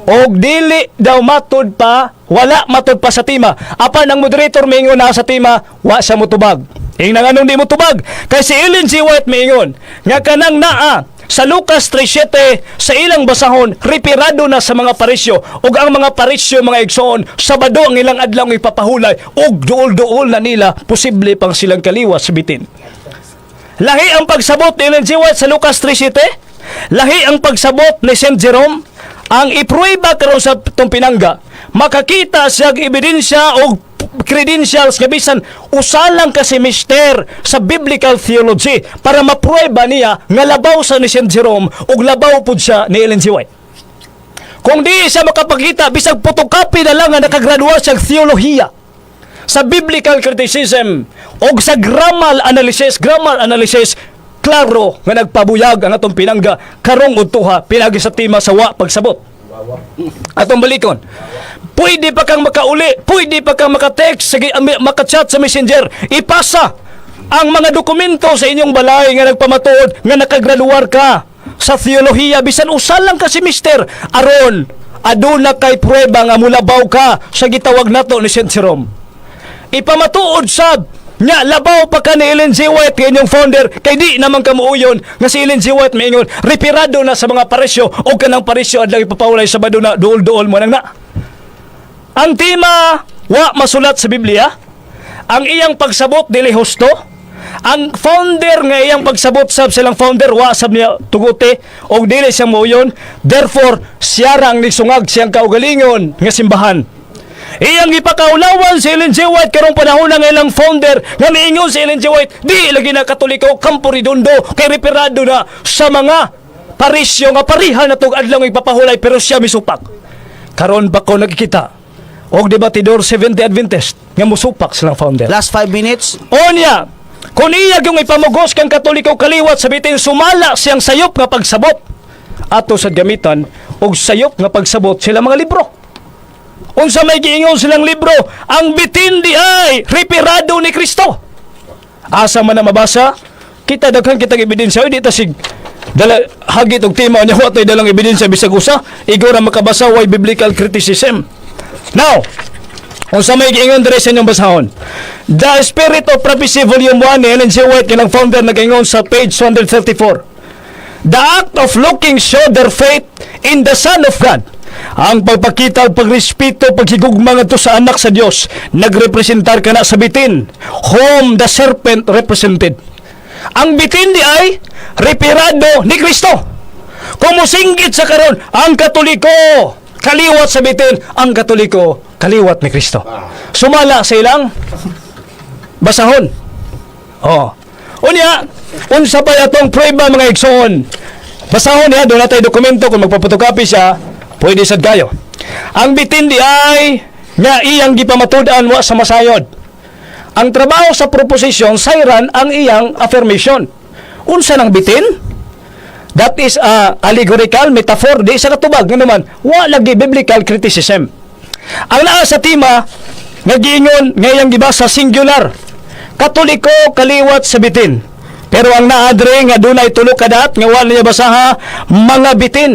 Og dili daw matud pa, wala matud pa sa tema. Apan ang moderator maingon na sa tema, wa siya motubag. Ingnan anong di mo tubag? Kay si Ellen G. White maingon nga kanang naa sa Lucas 3:7 sa ilang basahon reperado na sa mga parisyo, ug ang mga parisyo, mga igsoon, Sabado ang ilang adlaw ipapahulay ug duol-duol na nila posible pang silang kaliwas sa bitin. Lahi ang pagsabot ni Ellen G. White sa Lucas 3:7. Lahi ang pagsabot ni St. Jerome. Ang ipruweba karon sa tong pinangga, makakita siya og ebidensya og credentials nga bisan usa lang ka semester sa biblical theology para mapruweba niya nga labaw sa ni St. Jerome ug labaw pud siya ni Ellen G. White. Kung di siya makapakita bisag photocopy na lang nga nakagraduar siya og theolohiya sa biblical criticism og sa grammar analysis, klaro nga nagpabuyag ang atong pinangga karong udtuha pinagi sa tema sa wa pagsabot. Atong balikon, pwede pa kang makauli, pwede pa kang maka-text, sige, maka-chat sa Messenger, ipasa ang mga dokumento sa inyong balay nga nagpamatuod nga nakagraduar ka sa theolohiya bisan usa lang ka semester aron aduna kay pruweba nga mulabaw ka sa gitawag nato ni Saint Jerome. Ipamatuod sab nga labaw pa ka ni Ellen G. White nga inyong founder kay di naman kamuuyon nga si Ellen G. White maingon reperado na sa mga parisyo o kanang parisyo adlaw ipapawalay sa Sabado na duol-duol mo nang na. Ang tema wa masulat sa Biblia. Ang iyang pagsabot dili husto. Ang founder nga iyang pagsabot sab silang founder wa sab niya tuguti og dili siya moyon. Therefore, siya ra ang nisungag siyang kaugalingon nga simbahan. Iyang ipakaulawan si Ellen G. White karong panahon ng ilang founder nga miingon si Ellen G. White di lagi na Katoliko Kampo Redondo kay reperado na sa mga parisyo nga pareha na tug adlaw ipapahulay, pero siya misupak. Karon ba ko nagkita? Og debatidor Seventh Adventist nga musupak silang founder. Last 5 minutes. Onya, kung iya yung ipamugos kang Katoliko kaliwat sa bitin, sumala siyang sayop nga pagsabot. Ato sa gamitan og sayop nga pagsabot sila mga libro. Unsa may giingon silang libro, ang bitin di ay reperado ni Kristo. Asa man na mabasa? Kita daghan kitang ebidensya. Uy, di ta sig dala hagit og tema niya, wa tay dalang ebidensya bisag usa. Ikaw ra makabasa, way biblical criticism. Now, unsa may giingon diri sa inyong basahon? The Spirit of Prophecy Volume 1 ni Ellen G. White, kanang founder, nagaingon sa page 234. The act of looking show their faith in the Son of God. Ang pagpakita og pagrespeto, paghigugma ngadto sa anak sa Dios, nagrepresentar kana sa bitin, whom the serpent represented. Ang bitin di ay reperado ni Kristo. Kung musinggit sa karon, ang Katoliko kaliwat sa bitin, ang Katoliko kaliwat ni Kristo. Sumala sa ilang basahon. Oh. Unya, unsa pa atong prueba, mga igsoon? Basahon niya, doon natay dokumento kung magpa-photocopy siya, pwede sad kayo. Ang bitin di ay nga iyang gipamatud-an wa sa masayod. Ang trabaho sa proposition, sayran ang iyang affirmation. Unsa nang bitin? That is a allegorical metaphor, di sa katubag nga naman, wa lagi biblical criticism. Ang naa sa tema nga giingon nga iyang gibasa singular. Katoliko kaliwat sa bitin. Pero ang naa diri nga dunay tulo ka dot nga wa niya basaha, mga bitin.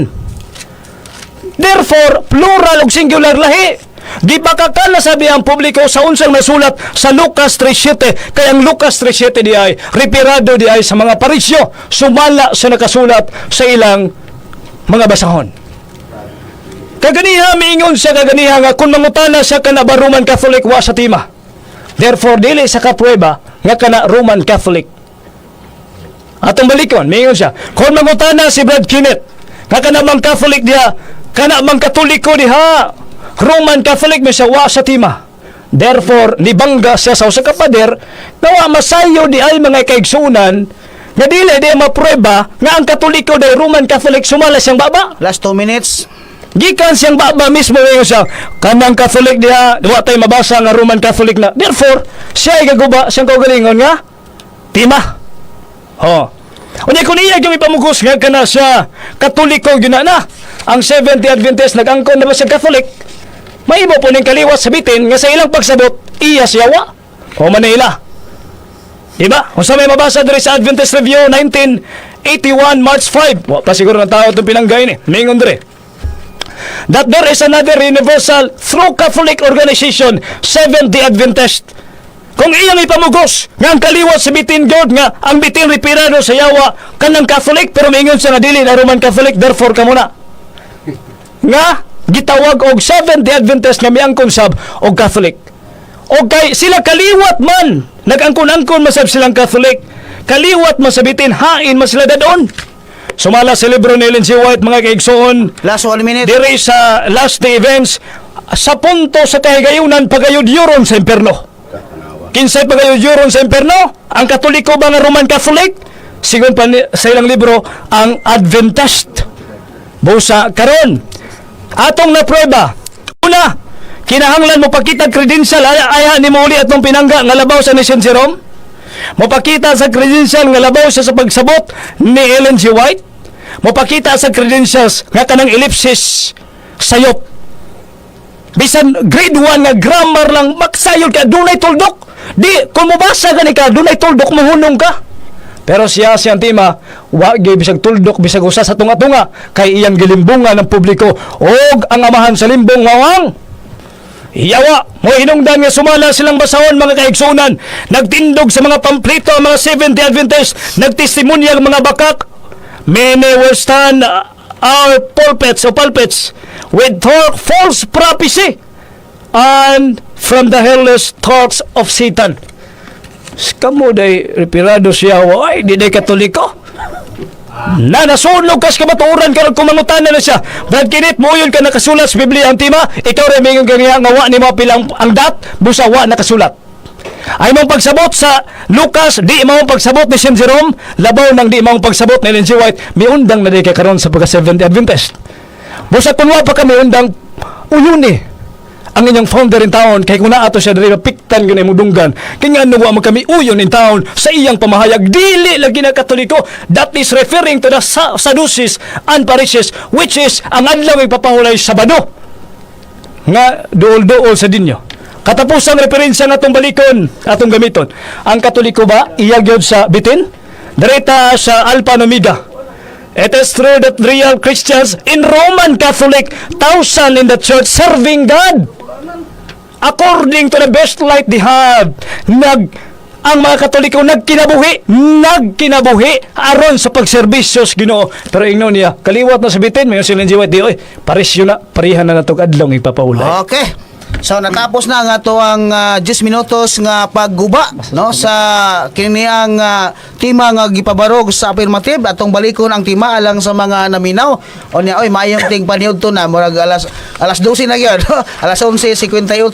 Therefore, plural ug singular lahi. Gibakakan na sabi ang publiko sa unsang nasulat sa Lucas 3.7. Kaya ang Lucas 3.7 di ay reperado di ay sa mga Parisyo, sumala sa nakasulat sa ilang mga basahon. Kaganiha miingon siya kaganiha nga kung mangutana siya kana ba Roman Catholic, wa sa tema. Therefore, dili sa kaprueba nga kana Roman Catholic. Atong balikon, miingon siya. Kung mangutana si Brad Kenneth nga kana mang Catholic diha, kana mang Katoliko diha, Roman Catholic, may siya, wa sa tema. Therefore, nibangga siya sa usa ka pader nga wa masayo di ay, mga kaigsunan, nga dili di maprueba nga ang Katoliko day Roman Catholic sumala siyang baba. Last 2 minutes. Gikan siyang baba mismo ngayon siya. Kanang Catholic diha, wa tay mabasa nga Roman Catholic na. Therefore, siya ay gaguba siyang kaugalingon nga tima. Oh. Unya kung iya gyud ipamugos nga kana siya Katoliko gyud na na. Ang Seventh Adventist nag-angkon na ba siya Catholic? Mahimo po ning kaliwat sa bitin nga sa ilang pagsabot iya siya wa. O Manila. Diba? Kung sa may mabasa diri sa Adventist Review 1981 March 5. Wa pa siguro ng tao itong pinanggay ni. Mingon diri that there is another universal through Catholic organization, Seventh-day Adventist. Kung iyang ipamugos nga ang kaliwat sa bitin God nga ang bitin reperado sa yawa kanang Catholic, pero mingon siya nga dili na Roman Catholic, therefore kamo na nga gitawag og Seventh-day Adventist nga miangkon sab og Catholic. Og kay sila kaliwat man nag-angkon-angkon masab silang Catholic, kaliwat man sa bitin, hain man sila dadon. Sumala sa libro ni Ellen G. White, mga kaigsoon, Last 1 minute. diri sa last day events sa punto sa kahigayunan pagayudyuron sa imperno. Kinsay pagayudyuron sa imperno? Ang Katoliko ba nga Roman Catholic? Sigon pa sa ilang libro, ang Adventist. Busa karon atong na prueba. Una, kinahanglan mo pakita credential ay ay ni mo uli atong pinangga nga labaw sa ni Saint Jerome. Mopakita sa credential nga labaw siya sa pagsabot ni Ellen G. White. Mopakita sa credentials nga kanang ellipsis sayop. Bisan grade 1 nga grammar lang maksayod ka dunay tuldok. Di kung mobasa gani ka dunay tuldok, mohunong ka. Pero siya siyang tema, wa gyud bisag tuldok bisag usa sa tunga-tunga kay iyang gilimbungan ng publiko og ang amahan sa limbong mawang yawa. Mo hinungdan nga sumala silang basahon, mga kaigsunan. Nagtindog sa mga pampleto ang mga Seventh Adventist, nagtestimonya ang mga bakak. Many will stand our pulpits o pulpits with talk, false prophecy and from the hellish thoughts of Satan. Kamo day reperado siya, ay di day Katoliko. Na nasunog kas kamatuoran karon kung mangutana na siya. Brad Kenneth, mo yun ka nakasulat sa Biblia ang tema, ikaw rin mingon kaniya nga wa ni mo pilang ang dot, busa wa nakasulat. Ay mong pagsabot sa Lucas, di mong pagsabot ni St. Jerome, labaw nang di mong pagsabot ni Ellen G. White, miundang na di kay karon sa pagka Seventh Adventist. Busa kung wa pa ka miundang, uyon eh. Ang inyong founder in town kay kung naa to siya diri, mapiktan gyud imong dunggan. Kay ngano wa man kami uyon in town sa iyang pamahayag, dili lagi na Katoliko. That is referring to the Sadducees and Pharisees, which is ang adlaw ipapahulay, Sabado, nga duol-duol sa dinyo. Katapusang referensya nga atong balikon, atong gamiton. Ang Katoliko ba iya gyud sa bitin? Direta sa Alpha and Omega. It is true that real Christians in Roman Catholic, thousand in the church serving God according to the best light they have. Ang mga Katoliko nagkinabuhi, nagkinabuhi aron sa pagserbisyo sa Ginoo. Pero ingnon niya, kaliwat na sa bitin, may silang jiwat di, oy, paresyo na, pareha na natog adlong ipapahulay. Okay. So natapos na ang ato ang 10 minutos nga pagguba, no, sa kini ang tema nga gipabarog sa affirmative. Atong balikon ang tema alang sa mga naminaw. Unya, oy, maayong ting paniudto na, murag alas 12 na gyud, alas 11:58,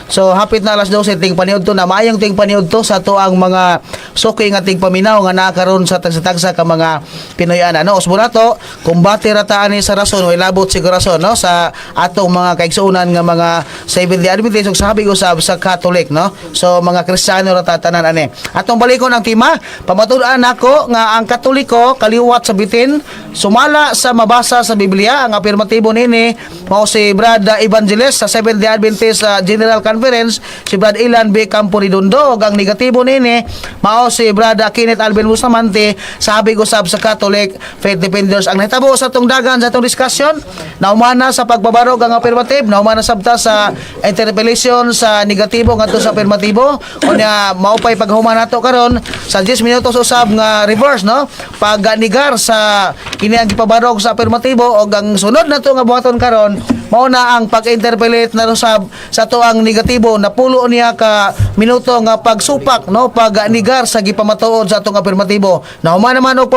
so hapit na alas 12, ting paniudto na. Maayong ting paniudto sa ato ang mga suki nga tigpaminaw nga naa karon sa tagsa-tagsa ka mga Pinoy-ana, no. Usbon nato, kumbate ra ta ani sa rason, way labot sig rason, no, sa atong mga kaigsuonan nga mga Seventh Day Adventist ug sabi usab sa Catholic, no. So mga Kristiyano ra ta tanan ani. Atong balikon ang tema: pamatud-an nako nga ang Katoliko kaliwat sa bitin sumala sa mabasa sa Biblia. Ang apirmatibo nini mao si Brad Evangelist sa Seventh Day Adventist General Conference, si Brad Ilan B. Campo Redondo, ug ang negatibo nini mao si Brad Kenneth Alvin Bustamante sa habig usab sa Catholic Faith Defenders. Ang nahitabo sa atong dagan sa atong discussion, naumana sa pagbabarog ang affirmative, naumana sabta sa interpellation sa negatibo ngadto sa affirmatibo. Unya mao pay paghuman nato karon sa 10 minutos usab nga reverse, no, pagnigar sa kini ang gipabarog sa affirmatibo, og ang sunod nato nga buhaton karon mao na ang pag-interpellate na usab sa ato ang negatibo. Napulo niya ka minuto nga pagsupak, no, pagnigar sa gipamatuod sa atong afirmatibo. Nahuman naman og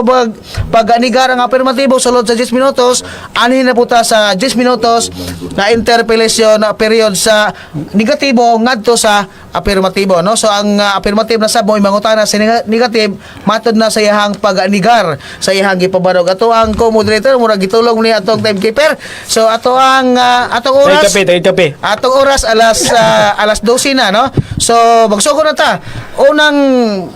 pagnigar ang afirmatibo sulod sa 10 minutos, anhin na puta sa 10 minutos na interpellation na period sa negatibo ngadto sa afirmatibo, no. So ang affirmative na sab mo mangutana sa negative matod na sa iyahang pagnigar sa iyahang gipabarog. Ato ang co-moderator murag gitulong ni atong timekeeper. So ato ang atong Tay oras kape, tay kape. Atong oras alas 12 na, no. So magsugod na ta. Unang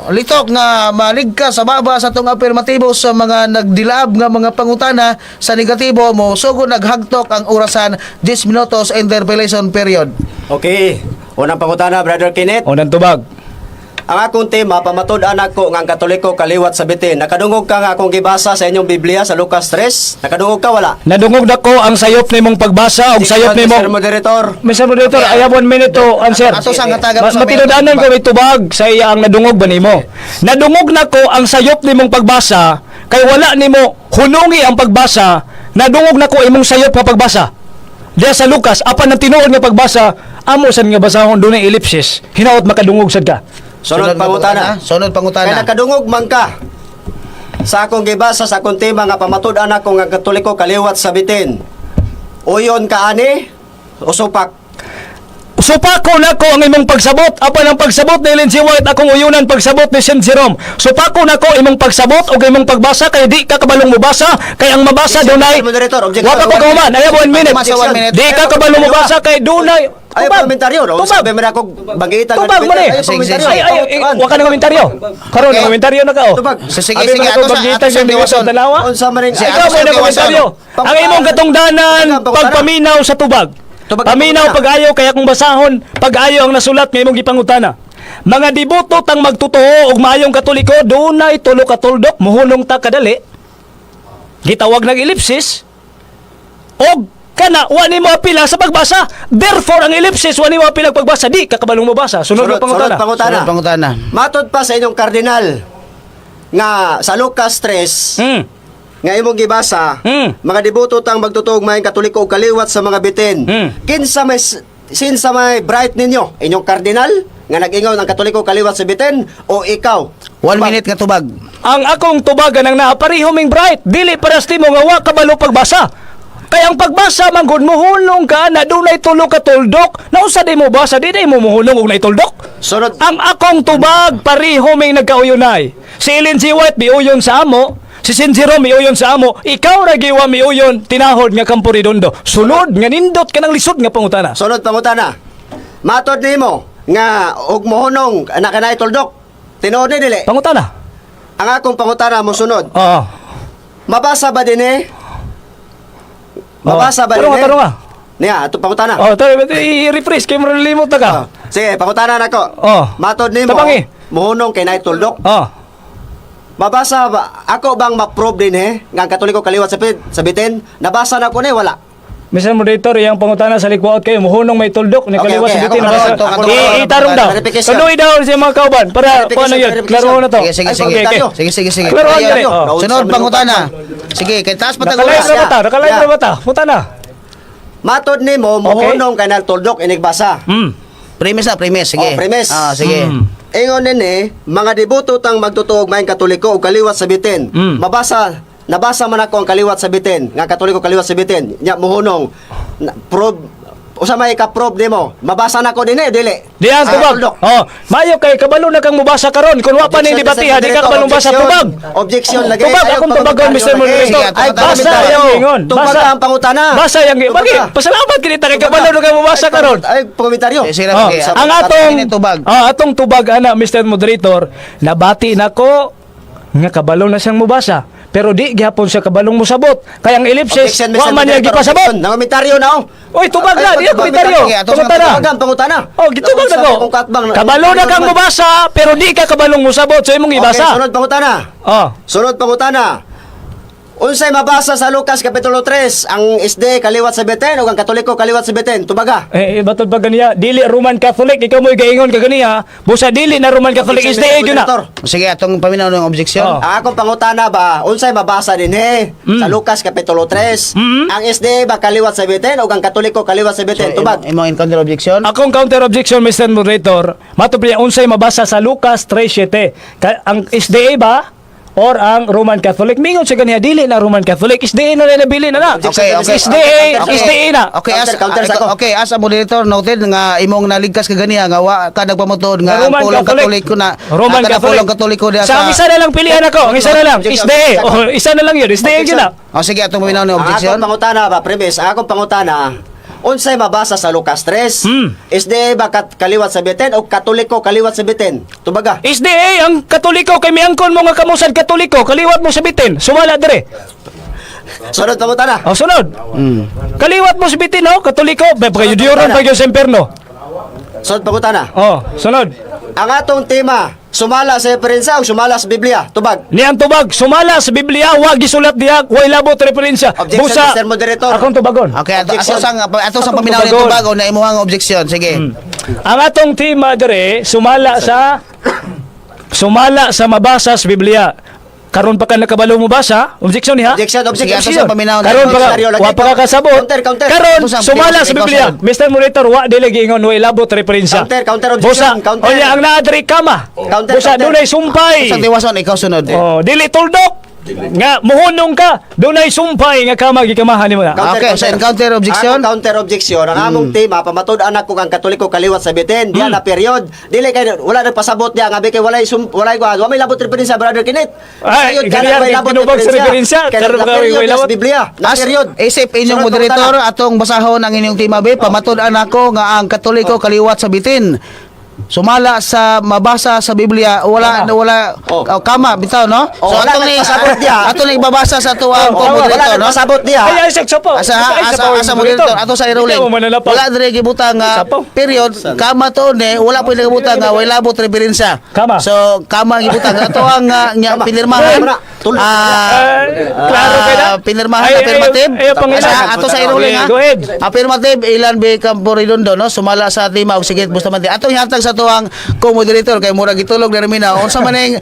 litok nga maligka sa baba sa atong afirmatibo sa mga nagdilaab nga mga pangutana sa negatibo, mo sugod naghagtok ang orasan, 10 minutos interpellation period. Okay. Unang pangutana, Brother Kenneth. Unang tubag. Ang akong tema, pamatud-an ako nga ang Katoliko kaliwat sa bitin. Nakadungog ka nga akong gibasa sa inyong Biblia sa Lucas 3? Nakadungog ka, wala? Nadungog nako ang sayop nimong pagbasa ug sayop Mr. nimong Moderator. Mr. Moderator, I have 1 minute to answer. Ato sa hatagan sa Matinud-anan ko may tubag sa iya ang nadungog ba nimo. Nadungog nako ang sayop nimong pagbasa kay wala nimo hunungi ang pagbasa. Nadungog nako imong sayop nga pagbasa. Diya sa Lucas, apan ang tinuod nga pagbasa, amo sad nga basahon, dunay ellipsis. Hinaot makadungog sad ka. Sunod pangutana. Sunod Kay pangutana. nakadungog man ka sa akong gibasa sa akong tema nga pamatud-an ako nga Katoliko kaliwat sa bitin. Uyon ka ani o supak? Supako nako ang imong pagsabot apan ang pagsabot ni Ellen G. White akong uyunan, pagsabot ni Saint Jerome. Supako nako imong pagsabot o imong pagbasa kay di ka kabalong mobasa, kay ang mabasa Objection, dunay Mr. Moderator, objection. Wa pa ko kahuman. I have 1 minute. Sa 1 minute. Di ka kabalong mobasa kay dunay Ay, komentaryo, no? Tubag. Sabi mo na ako bagitan Tubag mo ni. Ay, komentaryo. Ay, ay, ay, wa ka ng komentaryo. Karon Okay. ng komentaryo na ka, oh. Tubag. Sige, Abi sige, mo ato ako sa bagitan ato sa sa diwason. tanawa. Unsa man ring Si Ikaw ato mo sa na diwason. komentaryo. Ang imong katungdanan, pagpaminaw sa tubag. Tubag ang Paminaw pangutana. pag-ayo kaya kung basahon, pag-ayo ang nasulat nga imong gipangutana. Mga deboto tang magtotoo og maayong Katoliko, dunay tulo ka tuldok, muhunong ta kadali. Gitawag nag ellipsis. Og kana wa nimo apila sa pagbasa. Therefore ang ellipsis wa nimo apila pagbasa, di ka kabalong mobasa. Sunod Sunod, na pangutana. sunod pangutana. Sunod pangutana. Matod pa sa inyong kardinal nga sa Lucas 3 nga imong gibasa, mga deboto tang magtotoo maayong Katoliko og kaliwat sa mga bitin. Kinsa may sinsa may bright ninyo? Inyong kardinal nga nag-ingon ang Katoliko kaliwat sa bitin o ikaw? 1 minute nga tubag. Ang akong tubagan ang naapariho ming bright, dili paras nimo nga wa kabalo pagbasa. Kay ang pagbasa man gud muhulong ka na dunay tulo ka tuldok, nausa di mo basa, di mo muhulong og naituldok. Sunod. Ang akong tubag pareho ming nagkauyunay. Si Ellen G. White biuyon sa amo. Si Saint Jerome miuyon sa amo, ikaw ra giwa miuyon tinahod nga Campo Redondo. Sulod nga nindot kanang lisod nga pangutana. Sunod pangutana. Matod nimo nga og mohunong anak kanay tuldok. Tinuod ni dili? Pangutana. Ang akong pangutana mo sunod. Oo. Mabasa ba din eh? Mabasa ba Tarong din nga, eh? tarong nga. Niya, ato pangutana. Oh, tayo i-refresh kay mo limot na ka. Oh. Sige, pangutana nako. Oh. Matod nimo. Tabangi. Mohunong kay nay tuldok. Oh. Mabasa ba ako bang ma-prove din eh nga ang Katoliko kaliwat sa bitin? Nabasa na ko ni wala. Mr. Moderator, iyang pangutana sa likwaot kayo, muhunong may tuldok, ni Okay, kaliwa okay. sa bitin. Ako, Nabasa. ako, ako, Itarong daw. Clarification. Tuloy daw sa mga kauban para Clarification, kuan na yun. clarification. Klaro na to. Sige, sige, Ay, sige. Okay, okay. Sige, sige, sige. Klaro Ayun. yan, oh. Sunod pangutana. Sige, kay taas pa Nakalive tag na ba ta? Nakalive Yeah. na ba ta? Puta na. Matod nimo mohunong kay nay tuldok inigbasa. Premise na, premise. Sige. Oh, premise. Ah, sige. Ingon nini, mga deboto tang magtutuog maayong Katoliko og kaliwat sa bitin. Mabasa nabasa man ako ang kaliwat sa bitin, nga Katoliko kaliwat sa bitin. Nya mohunong na, probe usa may ka-probe nimo. Mabasa na ko dinhi dili. Di ang Ah, tubag. tuldok. Oh, mayo kay kabalo na kang mubasa karon kun wa pa ni Objection, debate Mr. di ka kabalo Moderator, basa objection. tubag. Objection lagi. Tubag Ayaw, akong tubagon pangutaryo Mr. lagi. Moderator. Sige, Ay tubag, basa tubag. yang ingon. Tubag Basa ang pangutana. Basa yang Tubag bagi. ka. Pasalamat kinita kay Tubag kabalo ka. na kang mubasa Ay, karon. Ay, komentaryo. Eh, sila, Oh, sige. ang atong Ini tubag. Oh, atong tubag ana Mr. Moderator, nabati nako nga kabalo na siyang mubasa. Pero di gihapon siya kabalong musabot. Kaya ang ellipsis, Objection, Mr. wa man niya Moderator, gipasabot. objection. Nangomentaryo na oh. Oy, tubag na, Ay, di ang komentaryo. Sige, atong Tubag na. Tubag ang pangutana. Oh, gitubag na ko. Akong katbang. Kabalo na kang mubasa, pero di ka kabalong musabot sa imong Okay, ibasa. sunod pangutana. Oh. Sunod pangutana. Unsay mabasa sa Lucas Kapitulo 3, ang SDA kaliwat sa Beten o ang Katoliko kaliwat sa Beten? Tubaga. Eh, batod pa ganiya, dili Roman Catholic, ikaw mo'y gaingon ka ganiya, busa dili na Roman Catholic, Objection, SDA Mr. gyud na. Moderator. Sige, atong paminaw ng objection. Oh. Ang akong pangutana ba, unsay mabasa dinhi sa Lucas Kapitulo 3, ang SDA ba kaliwat sa Beten o ang Katoliko kaliwat sa Beten? Tubag. Imong encounter objection. Akong counter objection, Mr. Moderator, matod niya unsay mabasa sa Lucas 3:7. Ang SDA ba or ang Roman Catholic? Mingon siya ganiya, dili na Roman Catholic, SDA na nabili na na. Okay. SDA, Okay. SDA na. Okay, as Counter, counter sa ako. okay, as a moderator noted nga imong naligkas ka ganiya nga wa ka nagpamutuod nga ang Roman pulong Catholic. Katoliko na Roman ang kanang Catholic. pulong Katoliko diha Sa ang isa na lang pilihan ako, ang isa na lang, Objection, SDA. objection. Oh, isa na lang yun, SDA yun na. Oh, sige, atong paminaw ng Ang objection. akong pangutana ba, premise, ang akong pangutana, unsay mabasa sa Lucas 3? SDA ba kaliwat sa Beten o Katoliko kaliwat sa Beten? Tubaga. SDA ang Katoliko kay miangkon mo nga kamusad Katoliko, kaliwat mo sa bitin, sumala dire. Sunod pangutana. O sunod. Kaliwat mo sa bitin oh, Katoliko, ba pagayudyuron pa gyud sa impierno. Sunod pangutana. Oh, sunod. Ang atong tema, sumala sa referensya o sumala sa Biblia? Tubag. Niyang tubag, sumala sa Biblia, wa gisulat diha, way labot referensya. Objection, Mr. Moderator. Akong tubagon. Okay, ato ato Objection. sang ato sang Atong paminaw ng tubagon. tubag o na imuhang objection. Sige. Ang atong tema dire, sumala sa mabasa sa Biblia. Karon pa ka nakabalo mo basa? Objection niya? Objection, objection. Sige, ato sa paminaw. Karon pa ka, Lagi wa pa ka kasabot. Counter, counter. Karon Ato sa- sumala sa ikaw Biblia. sunod. Mr. Moderator, wa dili giingon way labot referensya. Counter, counter objection, Busa, counter. Onya ang naa diri kama. Counter, Busa counter. dunay sumpay. Sa tiwason ikaw sunod. Oh, dili tuldok. Nga muhunong ka, dunay sumpay nga kama gikamahan nimo na. Okay, sa encounter objection? Ang counter objection, ang among tema, pamatud-an ako ang Katoliko kaliwat sa Beten, diya na period. Dili kay wala nagpasabot diya nga kay walay sum, walay kuan, wa may labot referensya brother Kinit. Ay, Ayun, kana ganyan, may labot tinubag sa referensya. Kay Karon na ka, way period labot. sa Biblia, na As, period. isip inyong Sunod moderator pangutana. atong basahon ang inyong tema B, pamatud-an ako nga ang Katoliko kaliwat sa bitin. Sumala sa mabasa sa Biblia, wala Kama. wala Oh. oh, kama bitaw no. Oh, wala atong ni nagpasabot diya. ato ni ibabasa sa ato ang Oh, wala moderator no. nagpasabot diya. Ay, ay, sapo. Asa Ay, asa sapaw, asa moderator ato sa iruling. Ikaw, manalapaw. Wala dire gibutang nga Sapaw. period kama to ne wala po gibutang nga way labot referensya. Kama. So kama ang gibutang ato ang nya Kama. pinirmahan. Kama. Tulo. Ah, Klaro kay na. Pinirmahan Ay, ay, affirmative. ay, pangilan. Asa ato sa iruling ha. Go ahead. Affirmative Ilan B Campo Redondo no sumala sa tema og sige Bustamante. Atong ihatag sa tuang co-moderator kay murag gitulog na rin na unsa man ning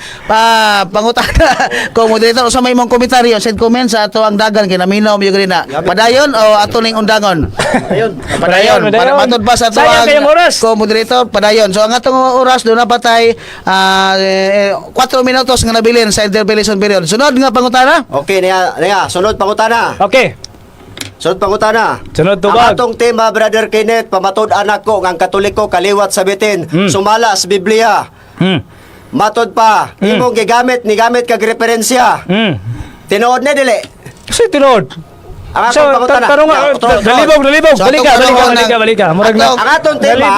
pangutana co-moderator unsa may imong komentaryo send comment sa ato ang dagan kay naminaw mo gyud na. Padayon o ato ning undangon? Ayun. Padayon, Padayon. para matod pa sa Sayang tuang kayong oras. co-moderator, padayon. So ang atong oras doon na patay 4 minutos nga nabilin sa interpellation period. Sunod nga pangutana. Okay, niya, niya, sunod pangutana. Okay. Sunod pangutana. Sunod tubag. Ang atong tema, Brother Kenneth, pamatud-an ako nga ang Katoliko kaliwat sa bitin, sumala sa Biblia. Matod pa, imong gigamit ni gamit kag referensya. Tinuod ni dili? Kasi tinuod. Ang So, akong pangutana. tarong nga, Ya, tuod, tuod. dalibog, dalibog. So, Balika, atong balika, tanong balika, balika. Murag na. Ang atong tema,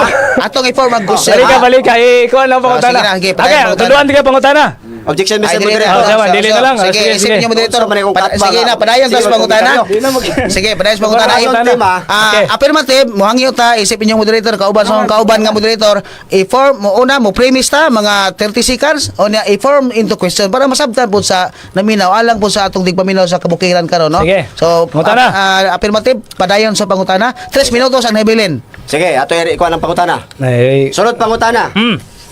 Atong i-form ang question. Balika, balika. Eh, ikaw lang pangutana. Ah, sige na, sige, patayin Okay, pangutana. tuduan ka pangutana. Objection, Ay, Mr. dili na. Moderator. Oh, sama, dili na lang. Sige, Sige, isipin sige. niyo, moderator. Unsa man akong katbang, Sige na, padayon Sige, tas pangutana. magkomentaryo. Sige, padayon sa pangutana. Ang atong tema, Okay. Affirmative, mohangyo ta, isipin niyo moderator, kauban sa kauban nga moderator, i-form mo una mo premise ta mga 30 seconds o niya i-form into question para masabtan po sa naminaw alang po sa atong digpaminaw sa kabukiran karon, no? Sige. So, Pangutana. Affirmative, padayon sa pangutana. 3 minutos ang nabilin. Sige, ato eri ikuha ng pangutana. Ay, Sunod pangutana.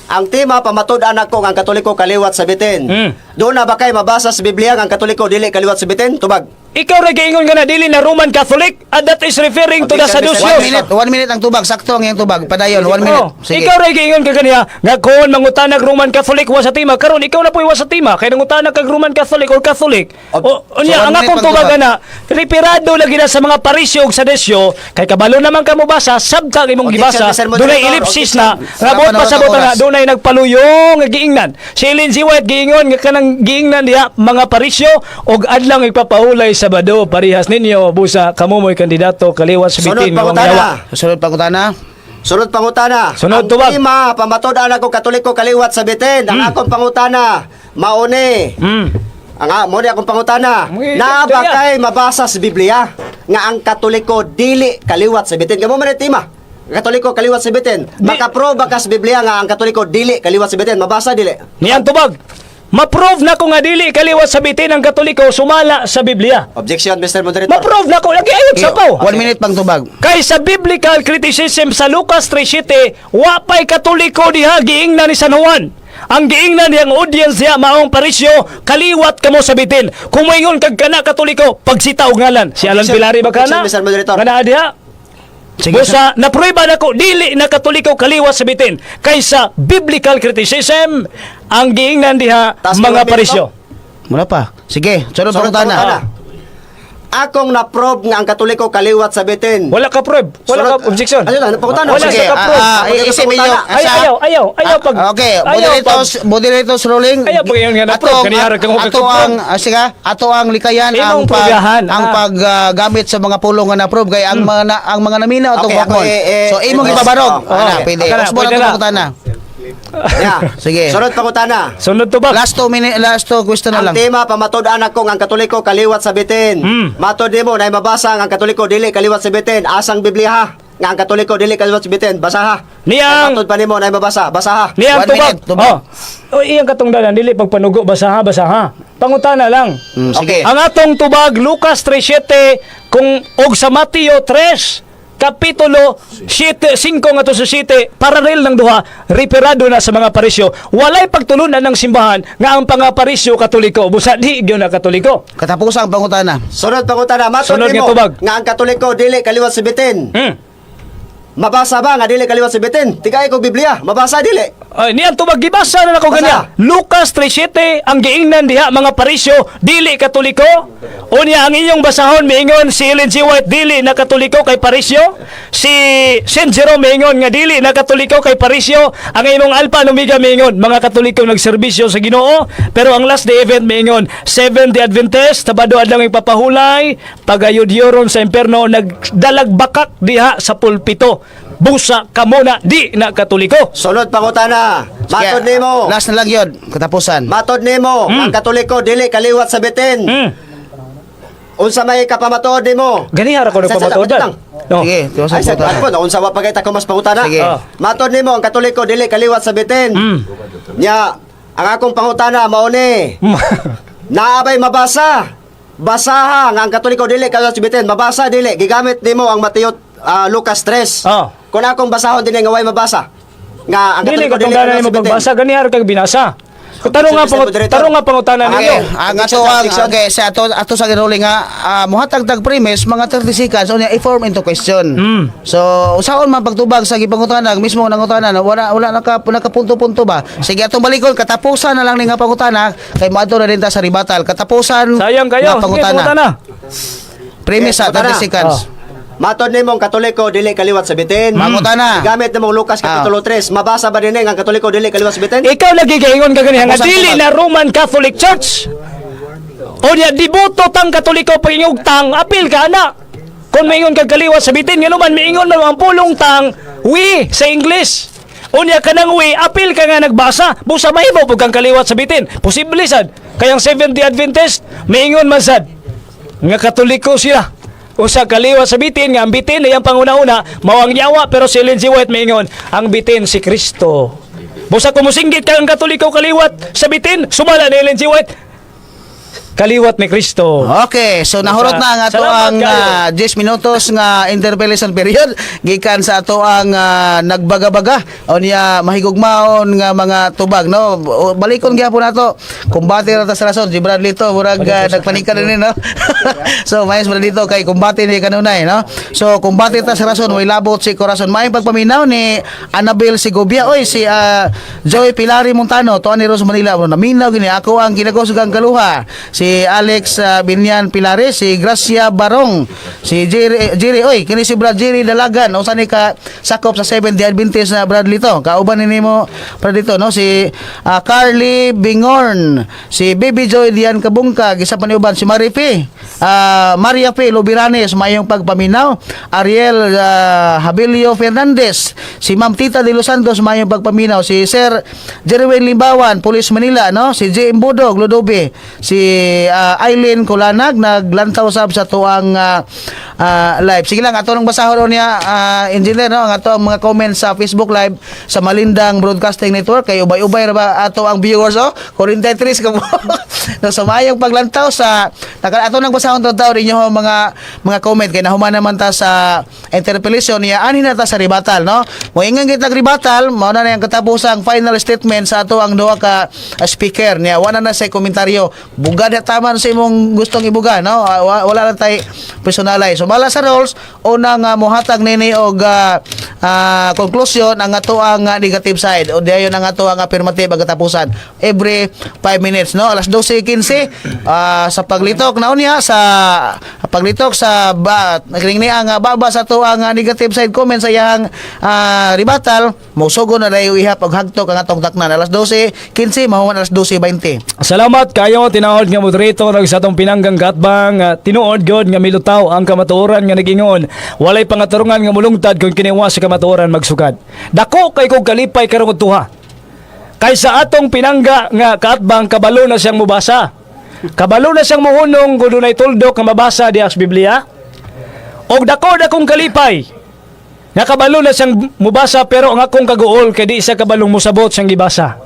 Ang tema pamatud-an ako nga ang Katoliko kaliwat sa bitin. Doon na ba kay mabasa sa Biblia nga ang Katoliko dili kaliwat sa bitin? Tubag. Ikaw ra giingon nga na dili na Roman Catholic and that is referring to the Objection, Mr. Sadducees. 1 minute, 1 minute ang tubag, sakto ang iyang tubag. Padayon, 1 minute. Oh, Sige. ikaw ra giingon ka ganiya nga kon mangutanag Roman Catholic wa sa tima karon ikaw na po'y wa sa tima kay nangutanag kag Roman Catholic or Catholic. O unya So, one ang minute akong tubag pagtubag. ana referado lagi na sa mga Parisyo ug Sadesyo kay kabalo naman ka mobasa sabta ang imong Objection, gibasa Mr. dunay Moderator. ellipsis na Objection. nga buot Wala pa pasabot na nga oras. dunay nagpaluyong nga giingnan. Si Ellen G. White giingon nga kanang giingnan diha mga Parisyo og adlang igpapahulay sa Sabado parihas ninyo busa kamo mo'y kandidato kaliwat sa Sunod bitin nga pangutana. yawa. Sunod pangutana. Sunod pangutana. Sunod, Ang tubag. tema pamatud-an ako Katoliko kaliwat sa bitin. Ang akong pangutana mauni. Ang mo ni akong pangutana. Mga Naa ba istorya. kay mabasa sa Biblia nga ang Katoliko dili kaliwat sa bitin? Kamo man ang tema. Katoliko kaliwat sa bitin. Makaproba ka sa Biblia nga ang Katoliko dili kaliwat sa bitin. Mabasa dili. Niyang tubag. Ma-prove na ko nga dili kaliwat sa bitin ang Katoliko sumala sa Biblia. Objection, Mr. Moderator. Ma-prove na ko lagi ayot sa paw. 1 minute pang tubag. Kay sa biblical criticism sa Lucas 3:7, wa pa'y Katoliko diha giingnan ni San Juan. Ang giingnan niyang audience diha maong Parisyo, kaliwat kamo sa bitin. Kung moingon kag kana Katoliko, pagsita og ngalan. Si Alan Objection. Pilari ba kana? Objection, Mr. Moderator. Nga naa diha? Sige, Busa, naprueba na ko, dili na Katoliko kaliwat sa bitin. Kaysa biblical criticism, ang giingnan diha Taas mga mo, Roberto. Parisyo. Mula pa. Sige, sunod Sunod pangutana. pangutana. Akong na-probe nga ang Katoliko kaliwat sa bitin. Wala ka probe. Wala ka Sunod- objection. Ayun lang, pangutana. Wala Sige, sa ka probe. isipin niyo. Ay, ayaw, ayaw, ayaw pag Okay, ayaw moderators, pag, moderators ruling. Ayaw pag ingon nga na-prove, Atong- kanihara kang ato ka-prove. ang sige, ato ang likayan Imong ang pag prugahan, ang paggamit sa mga pulong nga na-prove kay ang mga ang mga naminaw atong Okay, ako, bakon. eh, So imong eh, ipabarog. oh, Ana, okay. pwede. Okay na, Osborne pwede atong na. pangutana. Yeah. Sige. Sunod pangutana. Sunod to ba? Last two minute, last two question na Ang lang. tema pamatud-an ako nga ang Katoliko kaliwat sa bitin. Matod nimo na mabasa nga ang Katoliko dili kaliwat sa bitin. Asang Biblia ha? Nga ang Katoliko dili kaliwat sa bitin. Basa ha. Niyang- Matod pa nimo na mabasa. Basa ha. Niyang One tubag. minute, tubag. Oh. O iyang katungdanan dili pagpanugo basa ha, basa ha. Pangutana lang. Sige. Ang atong tubag Lucas 3:7 kung og sa Mateo 3 kapitulo 7 5 ngadto sa 7 parallel ng duha referado na sa mga parisyo walay pagtulunan ng simbahan nga ang pangaparisyo Katoliko busa di gyud na Katoliko. Katapusang pangutana. Sunod pangutana. Matod Sunod nga nimo tubag. nga ang Katoliko dili kaliwat sa bitin. Mabasa ba nga dili kaliwat sa bitin? Tigay ko Biblia. Mabasa dili. Ay, niyang tubag gibasa na nako Basa. ganyan. Lucas 3:7 ang giingnan diha mga parisyo dili Katoliko. Unya ang inyong basahon miingon si Ellen G. White dili na Katoliko kay Parisyo. Si Saint Jerome miingon nga dili na Katoliko kay Parisyo. Ang imong Alpha and Omega miingon mga Katoliko nagserbisyo sa Ginoo. Pero ang last day event miingon Seventh Day Adventist Sabado adlaw ipapahulay pagayod sa imperno nagdalagbakak diha sa pulpito. Busa kamo na di na Katoliko. Sunod pangutana. Matod Sige, nimo. Last na lang yun. Katapusan. Matod nimo ang Katoliko dili kaliwat sa bitin. Unsa may kapamatuod nimo? Ganihara ko Sa- nagpamatuodan. lang. No. Sige, tiwasan Ay, sa pangutana. ano po, unsa wa pa kay ta ko mas pangutana. Sige. Ah. Matod nimo ang Katoliko dili kaliwat sa bitin. Nya, ang akong pangutana mao ni. Naabay mabasa. Basaha nga ang Katoliko dili kaliwat sa bitin. Mabasa dili gigamit nimo ang Mateo Lucas 3. Ah. Kung akong basahon dinhi nga way mabasa. Nga ang Dili Katoliko ka dili tungdanan kaliwat nimo sa bitin. pagbasa ganihara kag binasa. Tarong nga Mr. Moderator. tarong nga pangutana Okay, ninyo. ang ato ang okay sa ato ato sa giruling nga muhatag tag premise mga 30 seconds unya i-form into question. So usaon man pagtubag sa gipangutana mismo nangutana na wala wala naka nakapunto-punto ba. Sige atong balikon katapusan na lang ni nga pangutana kay moadto na din ta sa rebuttal. Katapusan Sayang kayo. nga Sige, pangutana. pangutana. Premise sa Okay, pangutana. 30 seconds. Matod nimong Katoliko dili kaliwat sa bitin. Mangutana. Gamit nimong Lucas kapitulo 3. Mabasa ba dinhi nga ang Katoliko dili kaliwat sa bitin? Ikaw lagi gaingon ka ganiha nga Tapusan dili tubag. na Roman Catholic Church. O niya, diboto tang Katoliko pag-ingog tang, apil ka na. Kung maingon kag kaliwat sa bitin, ngano man miingon man ang pulong tang, we sa English. Unya kanang we, apil ka nga nagbasa. Busa mahimo pug kang kaliwat sa bitin. Posible sad. Kayang Seventh-day Adventist, miingon man sad nga Katoliko sila. Usa kaliwat sa bitin nga ang bitin ay ang panguna-una, mao ang yawa, pero si Ellen G. White miingon ang bitin si Kristo. Busa kung musinggit ka ang Katoliko kaliwat sa bitin, sumala ni Ellen G. White kaliwat ni Kristo. Okay, so nahurot na ang ato Salamat ang kayo. 10 minutos nga interpellation period gikan sa ato ang nagbaga-baga o niya mahigugmaon nga mga tubag, no. O, balikon gyapon nato. Kumbate ra ta sa rason si Brad Lito, murag nagpanika na ni, no. So mayos Brad Lito kay kumbate ni kanunay, no. So kumbate ta sa rason, way labot si korason. Maayong pagpaminaw ni Annabel Segovia. Oy, si Joy Pilari Montano tuan ni Ros Manila, naminaw gini ako ang ginagosgang kaluha. Si Alex Binyan Pilares, si Gracia Barong, si Jerry, Jerry, oy, kini si Brad Jerry Dalagan, usa ni ka sakop sa Seventh Day Adventist na Brad Lito. Kauban ni nimo Brad Lito, no? Si Carly Bingorn, si Baby Joy Dian Kabungka, gisa pa ni uban si Marife, Maria P. Lubiranes, mayong pagpaminaw, Ariel Habilio Fernandez, si Ma'am Tita de Los Santos, mayong pagpaminaw, si Sir Jerwin Limbawan, Police Manila, no? Si J. Imbudog, Ludobe, si Eileen Kulanag, naglantaw sab sa tuang live. Sige lang, ato nang basahon niya, engineer, no? Ang ato ang mga comments sa Facebook Live sa Malindang Broadcasting Network, kay ubay-ubay ra ba ato ang viewers, oh? 43 ka mo. No, so mayong paglantaw sa ato nang basahon taw inyo mga comment kay nahuman naman ta sa interpellation niya, ani na ta sa rebuttal, no? Moingon kita rebuttal, mao na ang katapusang final statement sa ato ang duha ka speaker niya. Wala na sa komentaryo. Buga na taman sa imong gustong ibuga, no? Wala na tay personalize. So bala sa rules, una nga mohatag nini og conclusion ang ato ang negative side o dayon ang ato ang affirmative ang katapusan every 5 minutes, no? Alas 12:15 sa paglitok na unya sa paglitok sa ba nagring niya nga baba sa ato ang negative side comment sa iyang rebuttal, mosugo na dayo ihap og hagtok ang atong taknan alas 12:15, mahuman alas 12:20. Salamat kayo tinuod nga moderator ug sa atong pinanggang katbang, tinuod gyud nga milutaw ang kamatuoran nga nagingon walay pangatarungan nga mulungtad kung kiniwa sa kamatuoran magsugad. Dako kay kog kalipay karong tuha. Kay sa atong pinangga nga kaatbang kabalo na siyang mubasa. Kabalo na siyang muhunong kung dunay tuldok nga mabasa diha sa Biblia. Og dako dakong kalipay nga kabalo na siyang mubasa, pero ang akong kaguol kay di siya kabalong musabot siyang gibasa.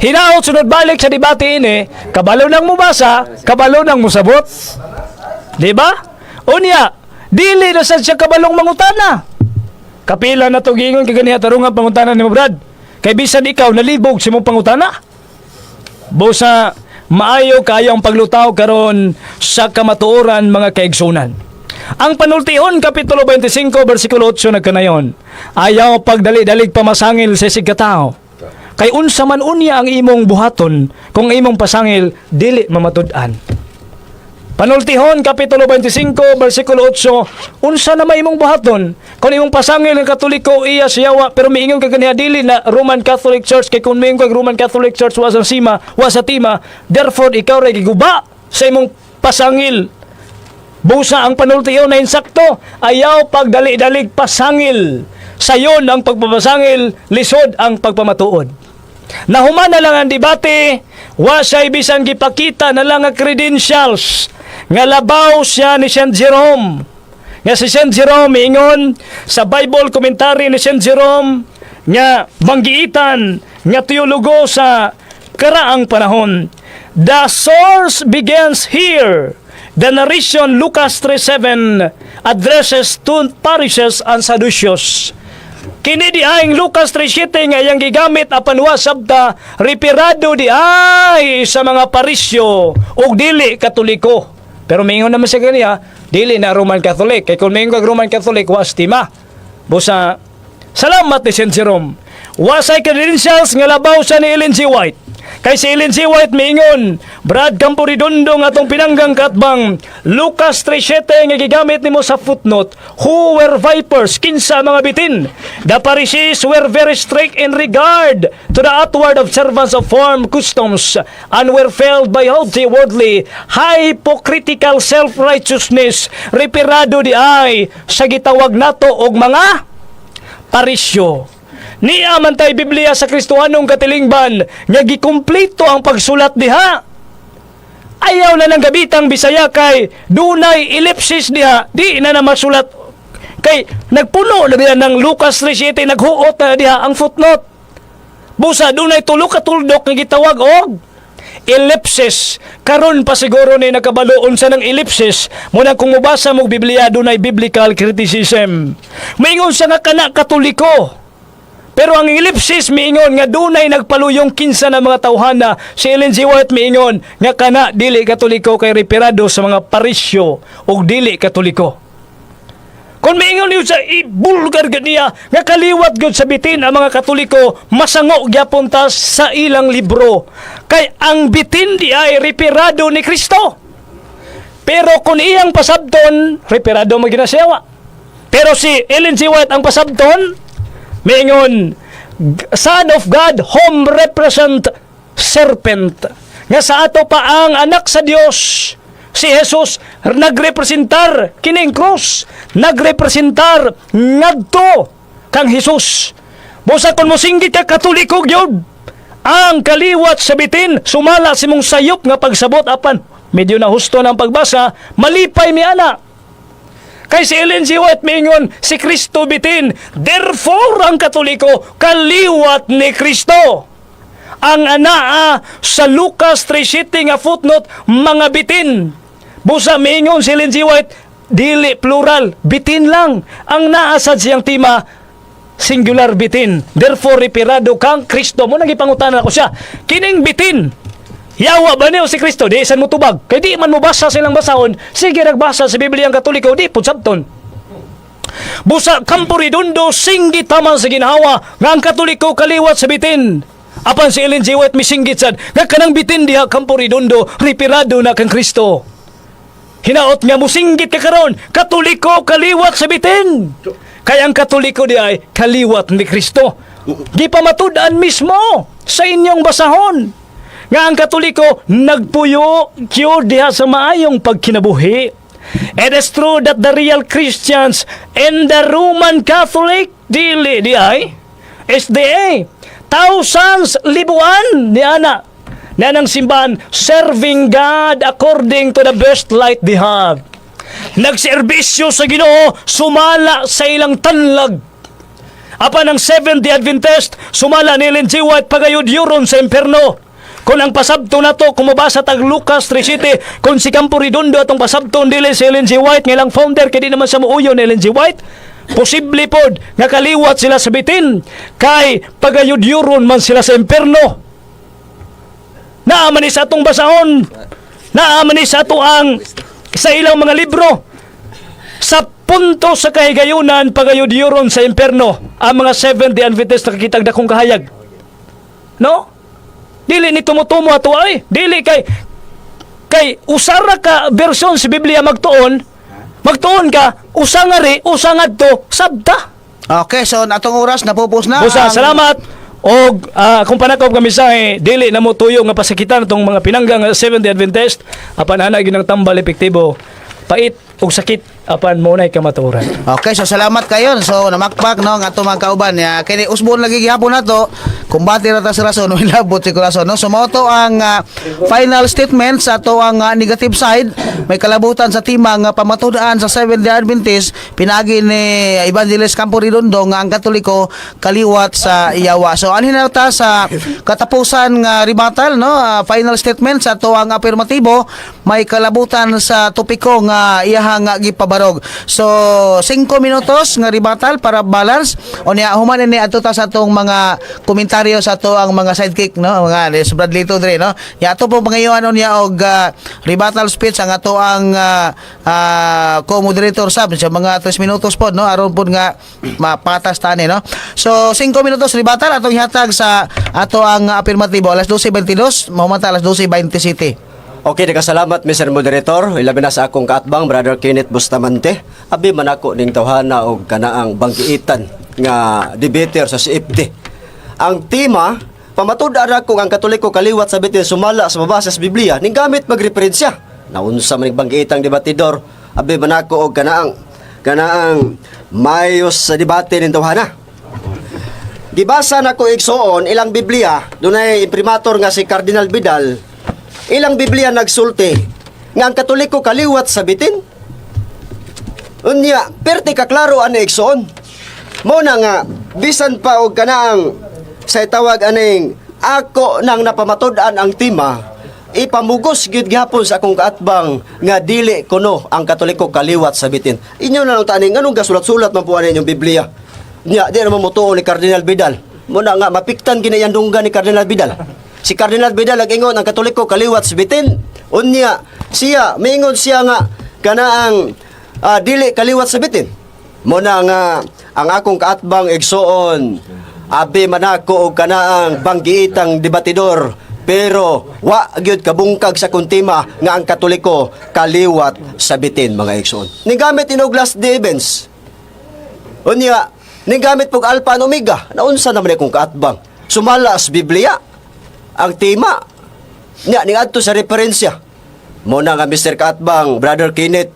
Hinaot sunod balik sa debate ini, kabalo nang mubasa, kabalo nang musabot. Di ba? Unya, dili na sad siya kabalong mangutana. Kapila na to giingon kay ganiha tarungan pangutana ni mo, Brad. Kay bisan ikaw nalibog sa imong pangutana. Busa maayo kayo ang paglutaw karon sa kamatuoran, mga kaigsunan. Ang Panultihon kapitulo 25 bersikulo 8 nagkanayon. Ayaw pagdali-dalig pamasangil sa isig katao. Kay unsa man unya ang imong buhaton kung imong pasangil dili mamatud-an. Panultihon kapitulo 25 bersikulo 8, unsa na may imong buhaton kung imong pasangil ng Katoliko iya siyawa, pero miingon ka ganiha dili na Roman Catholic Church, kay kung miingon kag Roman Catholic Church wa sa sima, wa sa tima, therefore ikaw ray giguba sa imong pasangil. Busa ang panultihon na insakto, ayaw pagdali-dalig pasangil. Sayon ang pagpapasangil, lisod ang pagpamatuod. Nahuman na lang ang debate, wa siya bisan gipakita na lang ang credentials nga labaw siya ni Saint Jerome. Nga si Saint Jerome ingon sa Bible commentary ni Saint Jerome nga banggiitan nga teologo sa karaang panahon. The source begins here. The narration Lucas 3:7 addresses to Pharisees and Sadducees. Kini di ang Lucas 3:7 nga iyang gigamit apan wa sabta referado di ay sa mga Parisyo ug dili Katoliko. Pero mingon naman siya ganiya, dili na Roman Catholic. Kay kung mingon kag Roman Catholic, wa stima. Busa salamat ni Saint Jerome. Wasay credentials nga labaw siya ni Ellen G. White. Kay si Ellen G. White miingon, Brad Campo Redondo, nga atong pinanggang katbang, Lucas 3.7 nga gigamit nimo sa footnote, who were vipers, kinsa mga bitin? The Pharisees were very strict in regard to the outward observance of form customs and were filled by haughty, worldly, hypocritical self-righteousness. Reperado diay sa gitawag nato og mga Parisyo. Nia man tay Biblia sa Kristohanong katilingban nga gikumpleto ang pagsulat diha. Ayaw na ng gabitang Bisaya kay dunay ellipsis diha, di na na masulat kay nagpuno na diha ng Lucas 3.7, naghuot na diha ang footnote. Busa dunay tulo ka tuldok nga gitawag og ellipsis. Karon pa siguro ni nakabalo unsa ng ellipsis mo na. Kung mobasa mo Biblia, dunay biblical criticism. Maingon siya nga kana Katoliko. Pero ang ellipsis miingon nga dunay nagpaluyong kinsa na mga tawhana. Si Ellen G. White miingon nga kana dili Katoliko kay reperado sa mga Parisyo ug dili Katoliko. Kung miingon niyo sa ibulgar gud niya nga kaliwat gud sa bitin ang mga Katoliko, masango gyapon ta sa ilang libro. Kay ang bitin di ay reperado ni Kristo. Pero kung iyang pasabton, reperado man ginasiyawa. Pero si Ellen G. White ang pasabton, miingon, Son of God, whom represent serpent. Nga sa ato pa ang anak sa Dios, si Jesus, nagrepresentar kining cross, nagrepresentar ngadto kang Jesus. Busa kung mosinggit ka Katoliko gyud, ang kaliwat sa bitin, sumala sa imong sayop nga pagsabot, apan medyo na husto ng pagbasa, malipay mi ana. Kay si Ellen G. White mingon, si Kristo bitin. Therefore, ang Katoliko, kaliwat ni Kristo. Ang anaa sa Lucas 3.7 nga footnote, mga bitin. Busa mingon si Ellen G. White, dili plural, bitin lang. Ang naasad siyang tema, singular bitin. Therefore, reperado kang Kristo. Mo nang ipangutana ko siya. Kining bitin, yawa ba niyo si Kristo? Di isan mo tubag. Kay di man mo basa silang basahon, sige nagbasa sa Biblia ang Katoliko, di pud sabton. Busa Campo Redondo, singgit taman sa ginhawa nga ang Katoliko kaliwat sa bitin. Apan si Ellen G. White misinggit sad nga kanang bitin diha, Campo Redondo, reperado na kang Kristo. Hinaot nga musinggit ka karon, Katoliko kaliwat sa bitin. Kay ang Katoliko di ay kaliwat ni Kristo. Gipamatud-an mismo sa inyong basahon nga ang Katoliko nagpuyo kyo diha sa maayong pagkinabuhi. It is true that the real Christians and the Roman Catholic dili di ay SDA thousands, libuan ni ana na ng simbahan, serving God according to the best light they have. Nagserbisyo sa Ginoo sumala sa ilang tanlag. Apan ang Seventh-day Adventist, sumala ni Ellen G. White, pagayod yuron sa imperno. Kung ang pasabto na to, kung mabasa tag Lucas 3.7, kung si Campo Redondo atong pasabton, dili si Ellen G. White, nga ilang founder, kay di naman sa muuyo ni Ellen G. White, posible pod nga kaliwat sila sa bitin, kay pagayod yuron man sila sa imperno. Naa man ni sa atong basahon, naa man ni sa ato ang sa ilang mga libro. Sa punto sa kahigayunan, pagayod yuron sa imperno, ang mga Seventh-day Adventist nakakitag dakong kahayag. No? Dili ni tumutumo ato ay. Dili kay kay usara ka version sa Biblia magtuon, magtuon ka, usa nga ri, usa ngadto, sabta. Okay, so atong oras napupos na. Busa, salamat. Og kung panakaw nga mensahe, dili na mo tuyo nga pasakitan itong mga pinanggang Seventh-day Adventist, apan ana ginang tambal epektibo. Pait ug sakit, apan mo na'y kamatuoran. Okay, so salamat kayo. So namakpak no nga ato mga kauban. Ya, kini usbon lagi gihapon nato. Kumbate ra ta sa rason, hilabot si kurason no. So mao to ang final statement sa ato ang negative side. May kalabutan sa tema nga pamatud-an sa Seventh-day Adventist pinaagi ni Evangelist Campo Redondo nga ang Katoliko kaliwat sa iyawa. So anhin na ta sa katapusan nga rebuttal no, final statement sa ato ang affirmatibo, may kalabutan sa topiko nga iyahang nga gipabatid. barog. So 5 minutos nga rebuttal para balance. Unya human ini adto ta sa atong mga komentaryo sa ato ang mga sidekick, no, mga si Brad Lito dre, no. Ya ato po pangayuan unya og rebuttal speech ang ato ang co-moderator sab sa mga 3 minutos po, no, aron pod nga mapatas tani, no. So 5 minutos rebuttal atong ihatag sa ato ang apirmatibo alas 12:22, mahumata alas 12:27. Okay, nagkasalamat, Mr. Moderator. Ilabi na sa akong kaatbang, Brother Kenneth Bustamante. Abi man ako ning tawhana og kanaang banggiitan nga debater sa CFD. Ang tema, pamatud-an ako ang Katoliko kaliwat sa bitin sumala sa mabasa sa Biblia ning gamit magreferensya. Naunsa man ning banggiitang debatidor, abi man ako og kanaang mayos sa debate ning tawhana. Gibasa na ko, igsoon, ilang Biblia, dunay imprimatur nga si Cardinal Vidal, ilang Biblia nagsulti nga ang Katoliko kaliwat sa bitin. Unya, perti ka klaro ani, igsoon. Mo na nga bisan pa og kanaang sa tawag aning ako nang napamatud-an ang tema, ipamugos gyud gihapon sa akong kaatbang nga dili kuno ang Katoliko kaliwat sa bitin. Inyo na lang tani nganong gasulat-sulat man po ani inyong Biblia. Nya di naman motuo ni Cardinal Vidal. Mo na nga mapiktan gini ang dunggan ni Cardinal Vidal. Si Cardinal Vidal nag-ingon ang Katoliko kaliwat sa bitin. Unya siya miingon siya nga kanaang dili kaliwat sa bitin. Mo na nga ang akong kaatbang, igsoon, abi man ako og kanaang banggiitang debatidor, pero wa gyud kabungkag sa kuntima nga ang Katoliko kaliwat sa bitin, mga igsoon. Ning gamit inog last day events. Unya, ning gamit pog Alpha and Omega, naunsa naman akong kaatbang. Sumala sa Biblia ang tema. Nya ning adto sa referensya. Mo na nga Mr. Kaatbang, Brother Kenneth,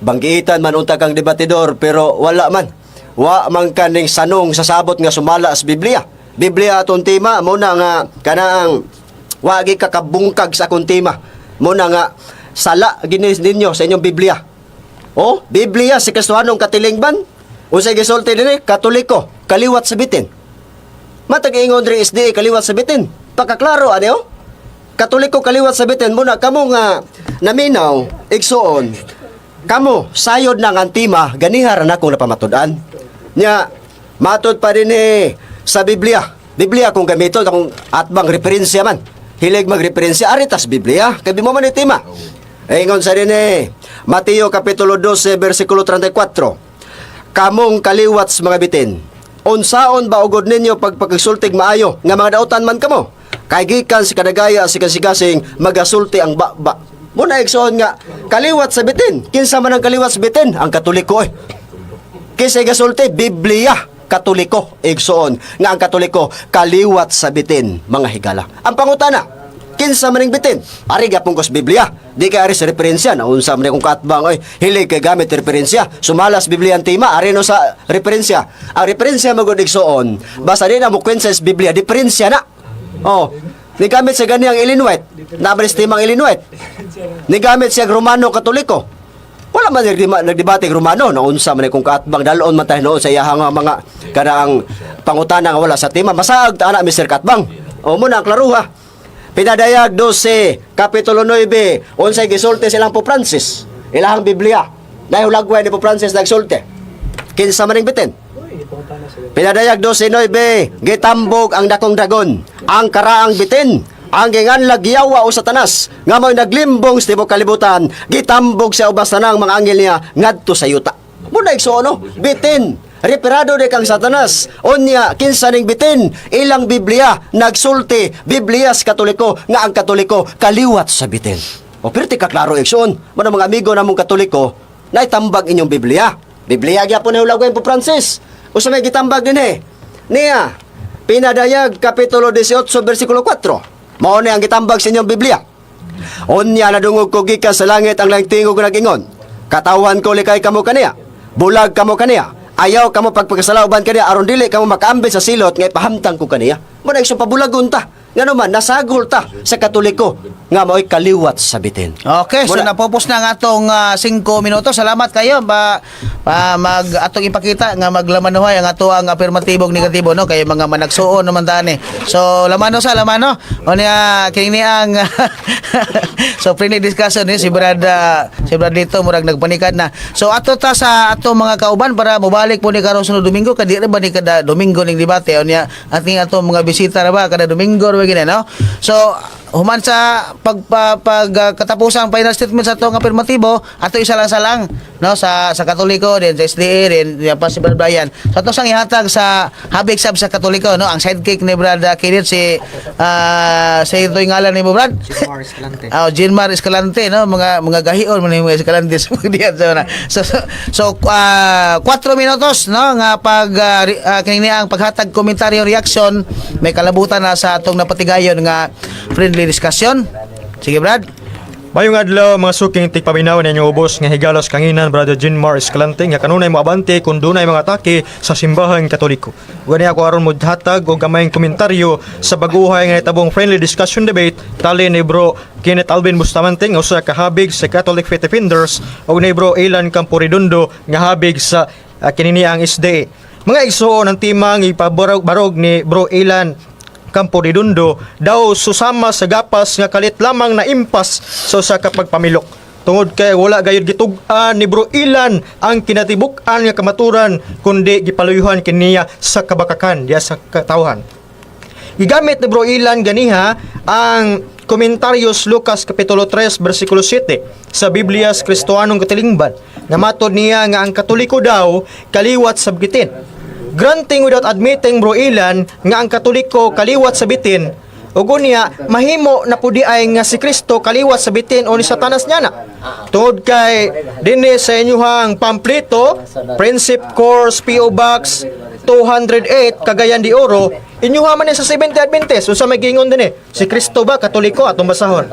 banggiitan man unta kang debatidor pero wala man. Wa man kaning sanong sa sabot nga sumala sa Biblia. Biblia atong tema, mo na nga kanaang wagi kakabungkag sa akong tema. Mo na nga sala gini ninyo sa inyong Biblia. Oh, Biblia si Kristohanong katilingban. Unsay gisulti dinhi? Katoliko, kaliwat sa bitin. Matag ingon diri SDA kaliwat sa bitin. Pakaklaro ani oh. Katoliko kaliwat sa bitin muna kamo nga naminaw, igsoon. Kamo sayod na nga ang tema ganiha ra na akong napamatud-an. Nya matud pa din eh sa Biblia. Biblia kung gamiton akong atbang referensya man. Hilig magreferensya ari tas Biblia kay di mo man ni tema. Ingon sa din eh Mateo kapitulo 12 bersikulo 34. Kamong kaliwat sa mga bitin. Unsaon ba ugod ninyo pagpagsultig maayo nga mga dautan man kamo? Kay gikan sa kadagaya sa kasigasing magasulti ang baba. Muna, igsoon, nga kaliwat sa bitin. Kinsa man ang kaliwat sa bitin? Ang Katoliko eh. Kinsa gasulti? Biblia Katoliko, igsoon, nga ang Katoliko kaliwat sa bitin, mga higala. Ang pangutana, kinsa man ning bitin? Ari gapon ko sa Biblia. Di kay ari sa referensya na unsa man akong kaatbang oy. Hilig kay gamit referensya. Sumalas Biblia ang tema, ari no sa referensya. Ang referensya magud, igsoon, basta di na mo kwenta sa Biblia, diferensya na. Oh, ni gamit sa ganiyang Ellen White. Nabalis timang Ellen White. Ni gamit siya Romano Katoliko. Wala man nagdebate Romano na unsa man kung kaatbang dalon man tayo noon sa iyahang mga kanaang pangutana nga wala sa tema. Masaag ta ana, Mr. Katbang. O mo na ang klaruha. Pinadayag 12, Kapitulo 9, unsay gisulti silang Pope Francis. Ilahang Biblia. Dahil lagway ni Pope Francis nagsulti. Kinsa man ning bitin? Pinadayag 12:9, gitambog ang dakong dragon, ang karaang bitin, ang ginganlag yawa o Satanas, nga mo'y naglimbong sa tibok kalibutan, gitambog siya ubas tanang mga anghel niya ngadto sa yuta. Muna igsoon, no? Bitin. Reperado de kang Satanas. Unya, kinsa ning bitin? Ilang Biblia nagsulti, Biblia sa Katoliko nga ang Katoliko kaliwat sa bitin. O perti ka klaro, igsoon. Muna mga amigo namong Katoliko, naitambag inyong Biblia. Biblia gyapon ni hulagway po Francis. Usa may gitambag din eh. Niya, Pinadayag Kapitulo 18 versikulo 4. Mao ni ang gitambag sa inyong Biblia. Unya nadungog ko gikan sa langit ang laing tingog nga nag-ingon. Katawhan ko, likay kamo kaniya. Bulag kamo kaniya. Ayaw kamo pagpagkasalauban kaniya aron dili kamo makaambit sa silot nga ipahamtang ko kaniya. Mo na pabulagon ta. Ngano man nasagol ta sa Katoliko nga mao'y kaliwat sa bitin. Okay, so Wala. napupos na ang atong 5 minuto. Salamat kayo ba, pa mag atong ipakita nga maglamanuhay ang ato ang afirmatibong negatibo, no, kay mga managsuon naman tani. So lamano sa lamano. O niya kini ang so friendly discussion ni si Brad dito murag nagpanikad na. So ato ta sa ato mga kauban para mobalik po ni karon sunod Domingo, kay di ra ba ni kada Domingo ning debate, o niya ating ato mga bisita ra ba kada Domingo ra ba gini, no? So human sa pag, pa, pag katapusang final statement sa atong afirmatibo, ato isa lang sa lang, no, sa Katoliko din, sa SDA din, yan pa si Brad Brian. So ato sang ihatag sa habig sab sa Katoliko, no, ang sidekick ni Brad Kenneth, si ito yung ngalan ni mo, Brad. Jinmar Escalante. Oh, Jinmar Escalante, no, mga gahion man yung mga Escalante sa mga diyan sa una. So 4 minutos, no, nga pag kini ang paghatag komentaryo, reaction, may kalabutan na sa atong napatigayon nga friendly discussion. Sige, Brad. Mayong adlaw, mga suking tigpaminaw ninyo ubos nga higalos kanginan, Brother Jinmar Escalante nga kanunay moabante kung dunay mga atake sa simbahang Katoliko. Gani ako aron mo hatag og gamayng komentaryo sa baguhay nga nitabong friendly discussion debate tali ni Bro Kenneth Alvin Bustamante nga usa ka habig sa Catholic Faith Defenders ug ni Bro Ilan Camporedondo nga habig sa kinini ang SDA. Mga igsuon, ang timang ipabarog barog ni Bro Ilan Campo Redondo daw susama sa gapas nga kalit lamang na impas sa usa ka pagpamilok. Tungod kay wala gayud gitug-an ni Bro Ilan ang kinatibuk-an nga kamaturan kundi gipaluyuhan kiniya sa kabakakan diya sa katawhan. Gigamit ni Bro Ilan ganiha ang komentaryos Lucas Kapitulo 3 versikulo 7 sa Biblias Kristohanong Katilingban. Namatod niya nga ang Katoliko daw kaliwat sa bitin. Granting without admitting, Bro Ilan, nga ang Katoliko kaliwat sa bitin, ug unya mahimo na pudi ay nga si Kristo kaliwat sa bitin o ni Satanas niya na. Tungod kay dinhi sa inyuhang pampleto, Principe Course, P.O. Box 208, Cagayan de Oro, inyuha man ni sa 70 Adventist, unsa may gingon dinhi? Si Kristo ba Katoliko? Atong basahon.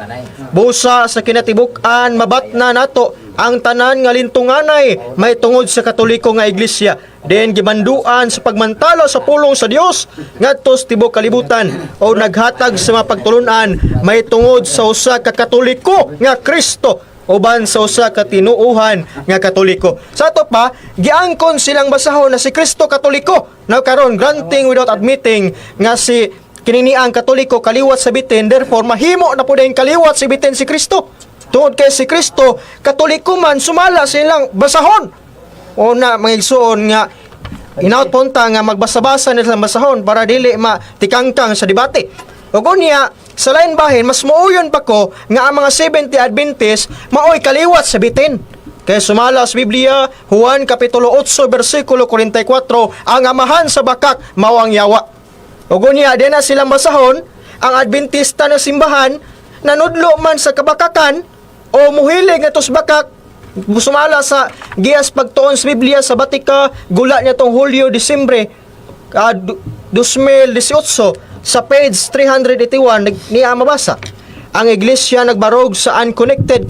Busa sa kinatibuk-an mabatna nato ang tanan nga lintunganay may tungod sa Katoliko nga iglesia den gimanduan sa pagmantalo sa pulong sa Dios ngadto sa tibok kalibutan o naghatag sa mga pagtulunan may tungod sa usa ka Katoliko nga Kristo uban sa usa ka tinuohan nga Katoliko. Sa ato pa, giangkon silang basahon na si Kristo Katoliko. Now karon, granting without admitting nga si kinini ang Katoliko kaliwat sa bitin, therefore mahimo na pud kaliwat sa bitin si Kristo. Tungod kay si Kristo Katoliko man sumala silang basahon. O na mga igsuon nga inaot punta nga magbasa-basa nila sa basahon para dili matikangkang sa debate. Ug unya, sa lain bahin, mas muuyon pa ko nga ang mga 70 Adventist maoy kaliwat sa bitin. Kaya sumala sa Biblia, Juan Kapitulo 8, versikulo 44, ang amahan sa bakak mao ang yawa. Ug unya, di na silang basahon, ang Adventista na simbahan, nanudlo man sa kabakakan, o muhilig nga tos bakak, sumala sa giyas pagtuon sa Biblia sa Batika, gula niya tong Hulyo, Disyembre, 2018, sa page 381, niya mabasa. Ang iglesia nagbarog sa unconnected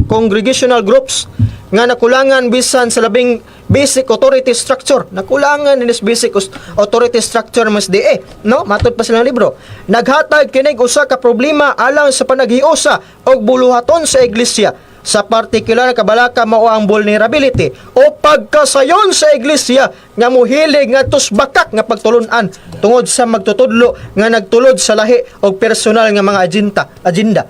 congregational groups nga nakulangan bisan sa labing basic authority structure. Nakulangan din basic authority structure mas DA, no? Matod pa silang libro. Naghatag kinig usa ka problema alang sa panaghiusa og buluhaton sa iglesia. Sa partikular nga kabalaka mao ang vulnerability o pagkasayon sa iglesia nga muhilig nga bakak nga pagtulunan tungod sa magtutudlo nga nagtulod sa lahi og personal nga mga agenda.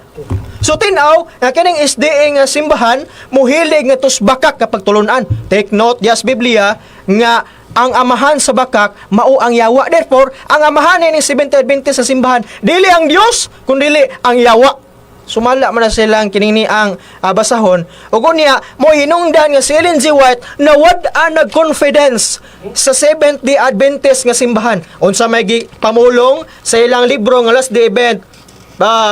So tin-aw nga kining SDA nga simbahan muhilig nga bakak nga pagtulunan. Take note yes Biblia nga ang amahan sa bakak mao ang yawa. Therefore, ang amahan ni 70 Adventist sa simbahan dili ang Dios kundi ang yawa. Sumala man na silang kinini ang basahon. Ug unya mo hinungdan nga si Ellen G. White nawad-an nag-confidence sa Seventh Day Adventist nga simbahan. Unsa may pamulong sa ilang libro nga Last Day Event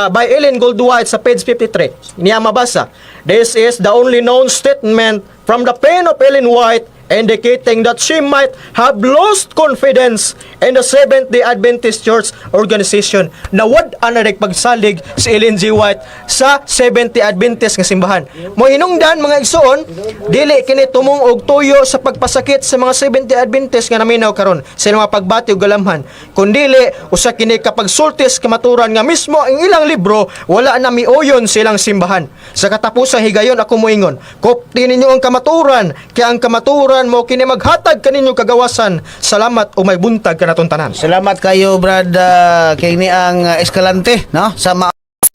by Ellen Gould White sa page 53. Niya mabasa. This is the only known statement from the pen of Ellen White. indicating that she might have lost confidence in the Seventh-day Adventist Church organization. Nawad na pagsalig si Ellen G. White sa Seventh-day Adventist nga simbahan. Mo hinungdan, mga igsoon, dili kini tumong og tuyo sa pagpasakit sa mga Seventh-day Adventist nga naminaw karon sa ilang mga pagbati ug galamhan, kundili usa kini kapagsultis kamaturan nga mismo ang ilang libro wala na miuyon sa ilang simbahan. Sa katapusang higayon, ako moingon, kopti ninyo ang kamaturan, kay ang kamaturan mo kini maghatag kaninyo kagawasan. Salamat o may buntag kanaton tanan. Salamat kayo, Brad, kay ni ang Escalante, no? Sa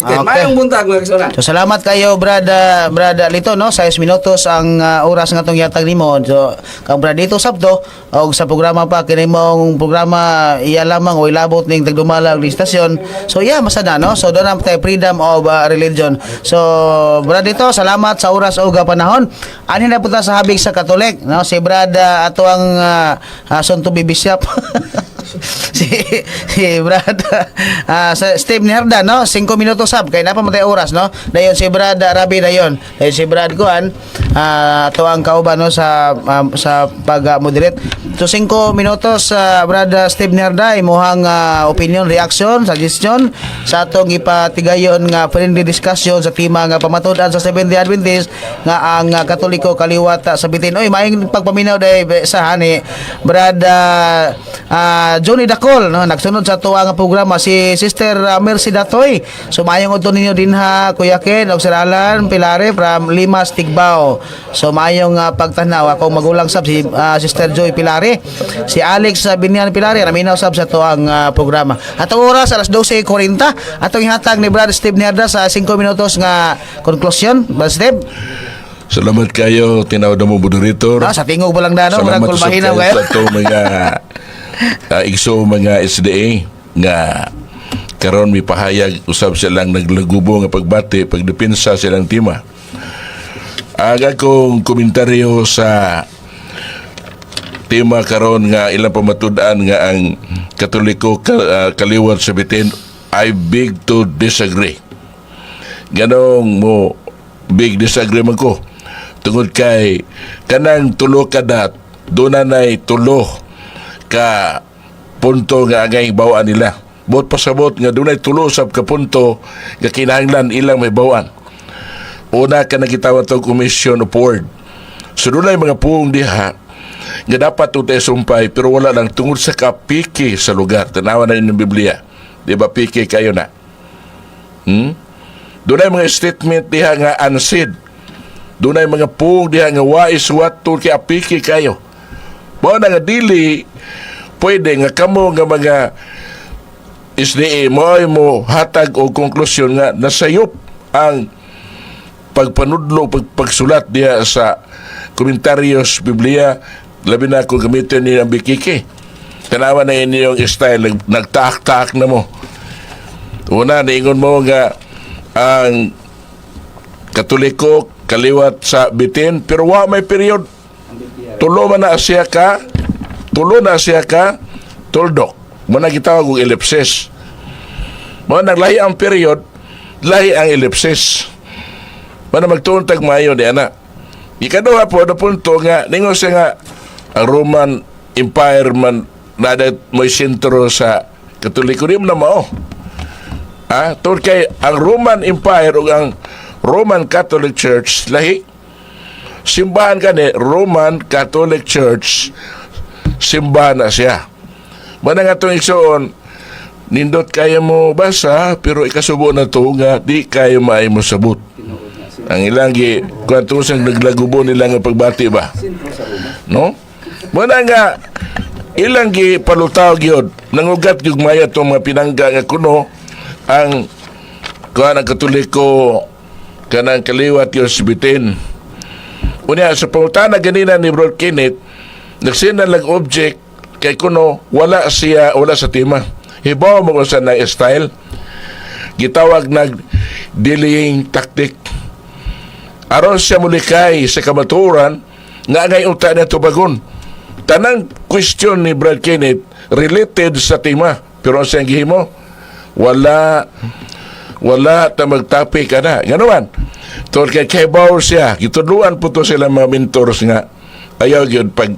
Okay. Okay. Mayong buntag, mga igsoon. So salamat kayo, Brad, Brad Lito, no? 6 minutos ang oras nga atong yatag nimo. So kang Brad Lito sabto og sa programa pa kini mong programa iya lamang o ilabot ning tagdumalag ni istasyon. So yeah, masada, no? So doon ang tayo freedom of religion. So Brad Lito, salamat sa oras ug panahon. Ani na punta sa habig sa Katolik, no? Si Brad ato ang soon to be bishop. Si Brad sa Steve Nerda, no? 5 minutos sab kay napa matay oras, no? Dayon si Brad Rabi, dayon dayon si Brad kuan, ato ang kauban, no, sa pag moderate. So 5 minutos, Brad Steve Nerda, imuhang opinion, reaction, suggestion sa atong ipatigayon nga friendly discussion sa tema nga pamatud-an sa Seventh-day Adventist nga ang Katoliko kaliwat sa bitin. Oy, maayong pagpaminaw day sa hani Brad Johnny Dacol, no? Nagsunod sa tuwa nga programa si Sister Mercy Datoy. So maayong udto ninyo dinha, Kuya Ken og Sir Alan Pilare from Limas, Tigbao. So maayong pagtanaw akong magulang sab si Sister Joy Pilare, si Alex Binyan Pilare naminaw sab sa tuang programa. Atong oras alas 12:40, atong ihatag ni Brad Steve Nerda sa 5 minutos nga konklusyon. Brad Steve. Salamat kayo, tinawag mo moderator. Sa tingog pa lang na, no? Salamat Murag usab kulbahinaw kayo kayo. sa atong mga igso mga SDA nga karon mipahayag usab silang naglagubo nga pagbati, pagdepensa silang tema. Ang akong komentaryo sa tema karon nga ilang pamatud-an nga ang Katoliko kaliwat sa bitin, I beg to disagree. Ganong mo big disagree man ko tungod kay kanang tulo ka dat doon na nay tulo ka punto nga angay bawaan nila. Bot pasabot nga dunay tulo sab ka punto nga kinahanglan ilang may bawaan. Una ka nakitawag tong commission of word. So dunay mga puong diha nga dapat utay sumpay pero wala lang tungod sa kapiki sa lugar. Tanawa na inyong Biblia. Di ba piki kayo na? Dunay mga statement diha nga unsaid. Dunay mga puong diha nga wais wato kay apiki kayo. Mao na nga dili pwede nga kamo nga mga SDA mo ay mo hatag og konklusyon nga nasayop ang pagpanudlo, pagsulat diha sa komentaryos Biblia, labi na kung gamitin ni ang bikiki. Tanawa na inyong style, nagtaak-taak na mo. Una, niingon mo nga ang Katoliko kaliwat sa bitin, pero wa may period. Tulo man na siya ka, tulo na siya ka, tuldok. Mo na gitawag og ellipsis. Mo nang lahi ang period, lahi ang ellipsis. Mo na magtuon tag maayo di ana. Ikaduha po na punto nga ningon siya nga ang Roman Empire man na mo'y sentro sa Katoliko, di mo na mao. Tungod kay ang Roman Empire ug ang Roman Catholic Church lahi. Simbahan kani Roman Catholic Church, simbahan na siya. Mana nga itong igsoon, nindot kaya mo basa, pero ikasubo na to nga di kayo maay mo sabot. Ang ilang gi kwanto sang naglagubo nila nga pagbati ba? No? Mana nga ilang gi palutaw gyud, nangugat gyud maya tong mga pinangga nga kuno ang kuan ang Katoliko kanang kaliwat yung bitin. Unya sa pangutana ganina ni Bro Kenneth, nagsina lang object kay kuno wala siya, wala sa tema. Hibaw mo kung sa na style gitawag nag delaying tactic aron siya mulikay sa kamatuoran nga angay unta niya tubagon. Tanang question ni Brad Kenneth related sa tema, pero ang siyang gihimo wala, wala ta magtopic ana. Ngano man? Tungod kay kaybaw siya, gitudluan po to sila mga mentors nga Ayaw gyud pag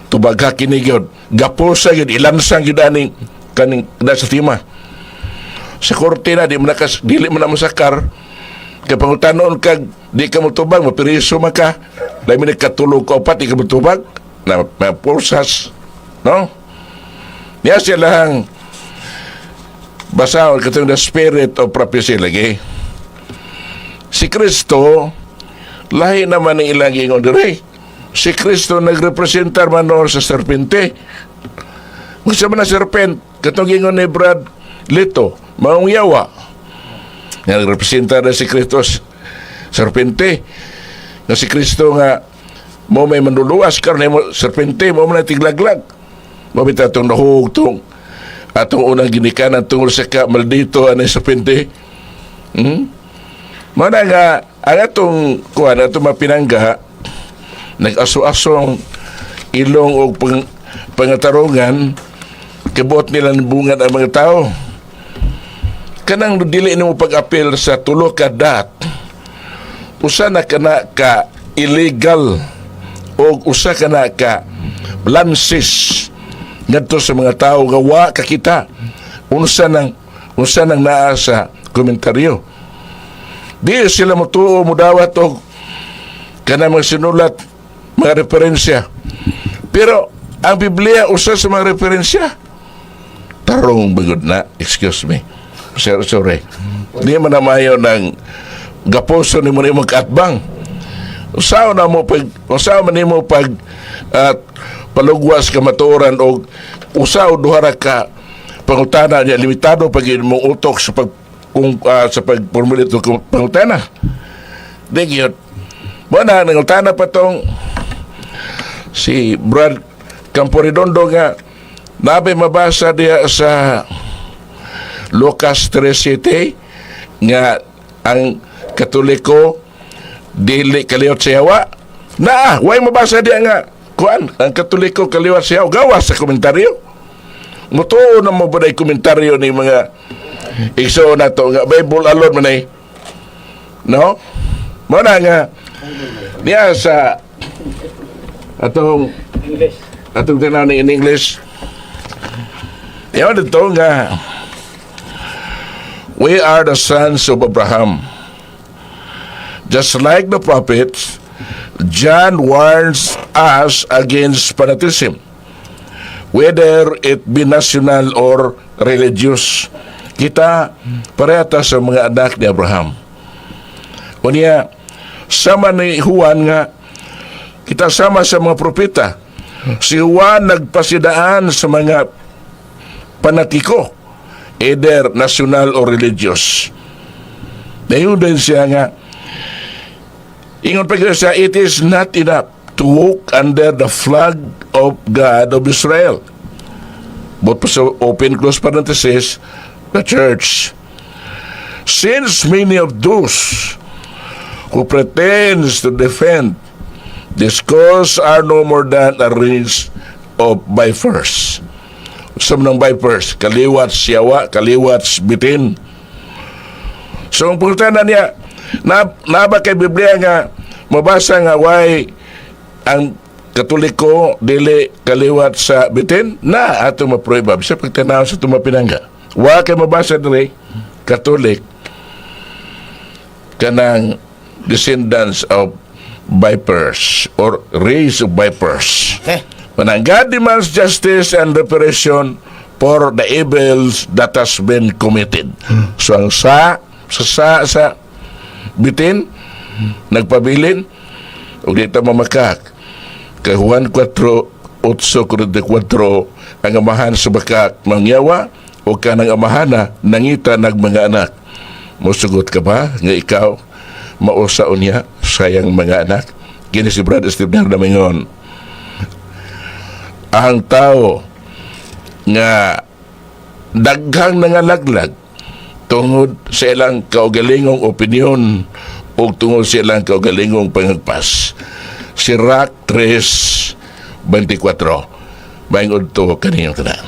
tubagha kini gyud. Gaposa gyud, ilansang gyud aning kaning na sa tima. Sa korte na di man nakas dili man na masakar kay pangutanon kag di ka motubag, mapiriso man ka. Lahi man katulog ka upat, di ka motubag na mapursas, no? Niya sila ang basahon katong the spirit of prophecy lagi. Si Kristo lahi naman ang ilang ingon diri. Si Kristo nagrepresentar man noon sa serpente. Unsa man ang serpent? Katong ingon ni Brad Lito, maong yawa. Nga nagrepresentar na si Kristo serpente. Nga si Kristo nga mo may manluluwas karon mo serpente mo man tiglaglag. Mo bitaw tong nahug tong atong unang ginikanan tungol sa ka maldito anay serpente. Mana nga ang atong kuan, atong mapinangga, nag-aso-asong ilong og pangatarungan, kibot nila ng bungad ang mga tao. Kanang dili nimo pag-apil sa tulo ka dot, usa na kana ka illegal o usa ka na ka lansis ngadto sa mga tao nga wa kakita unsa nang naa sa komentaryo. Di sila motuo, mudawat og kanang mga sinulat, mga referensya. Pero ang Biblia usa sa mga referensya. Tarong bagod na, excuse me. Sir, sorry. Di man na maayo ng gaposo ni mo nimo kaatbang. Usaw man nimo pag at palugwas ka matuoran og usa o duha ra ka pangutana niya, limitado pag imong utok sa pag kung sa pag-formulate og pangutana. Di gyud. Mo na nangutana pa tong si Brad Camporedondo nga nabi mabasa diya sa Lucas 3:7 nga ang Katoliko dili kaliwat sa yawa. Naa, way mabasa diya nga kuan ang Katoliko kaliwat sa yawa gawas sa komentaryo. Mutuo na mo ba na komentaryo ni mga igsoon nato nga Bible alone man ay, no? Mo na nga niya sa atong tanaw ni in English. Yaw dito nga we are the sons of Abraham. Just like the prophets, John warns us against fanatism, whether it be national or religious. Kita pareha ta sa mga anak ni Abraham. Unya, sama ni Juan nga kita sama sa mga propeta. Si Juan nagpasidaan sa mga panatiko, either national or religious. Dayon din siya nga ingon pa siya, it is not enough to walk under the flag of God of Israel. But pa sa open close parenthesis, the church. Since many of those who pretends to defend this cause are no more than a race of vipers. Sa ng vipers, kaliwat siyawa, kaliwat bitin. So, ang pangutana niya, na ba kay Biblia nga mabasa nga why ang Katoliko dili kaliwat sa bitin na ato maprueba sa pagtanaw sa tumapinangga? Wa kay mabasa diri Catholic kanang descendants of vipers or race of vipers. Okay. Manang God demands justice and reparation for the evils that has been committed. So ang sa bitin nagpabilin ug di ta mamakak kay Juan 4:8-44, ang amahan sa bakak mangyawa o kanang amahana nangita nag mga anak. Mosugot ka ba nga ikaw mausa unya sayang mga anak? Kini si Brad Steve na mingon ang tao nga daghang nangalaglag tungod sa ilang kaugalingong opinion o tungod sa ilang kaugalingong pangagpas. Sirach 3:24. Maayong udto kaninyong tanan.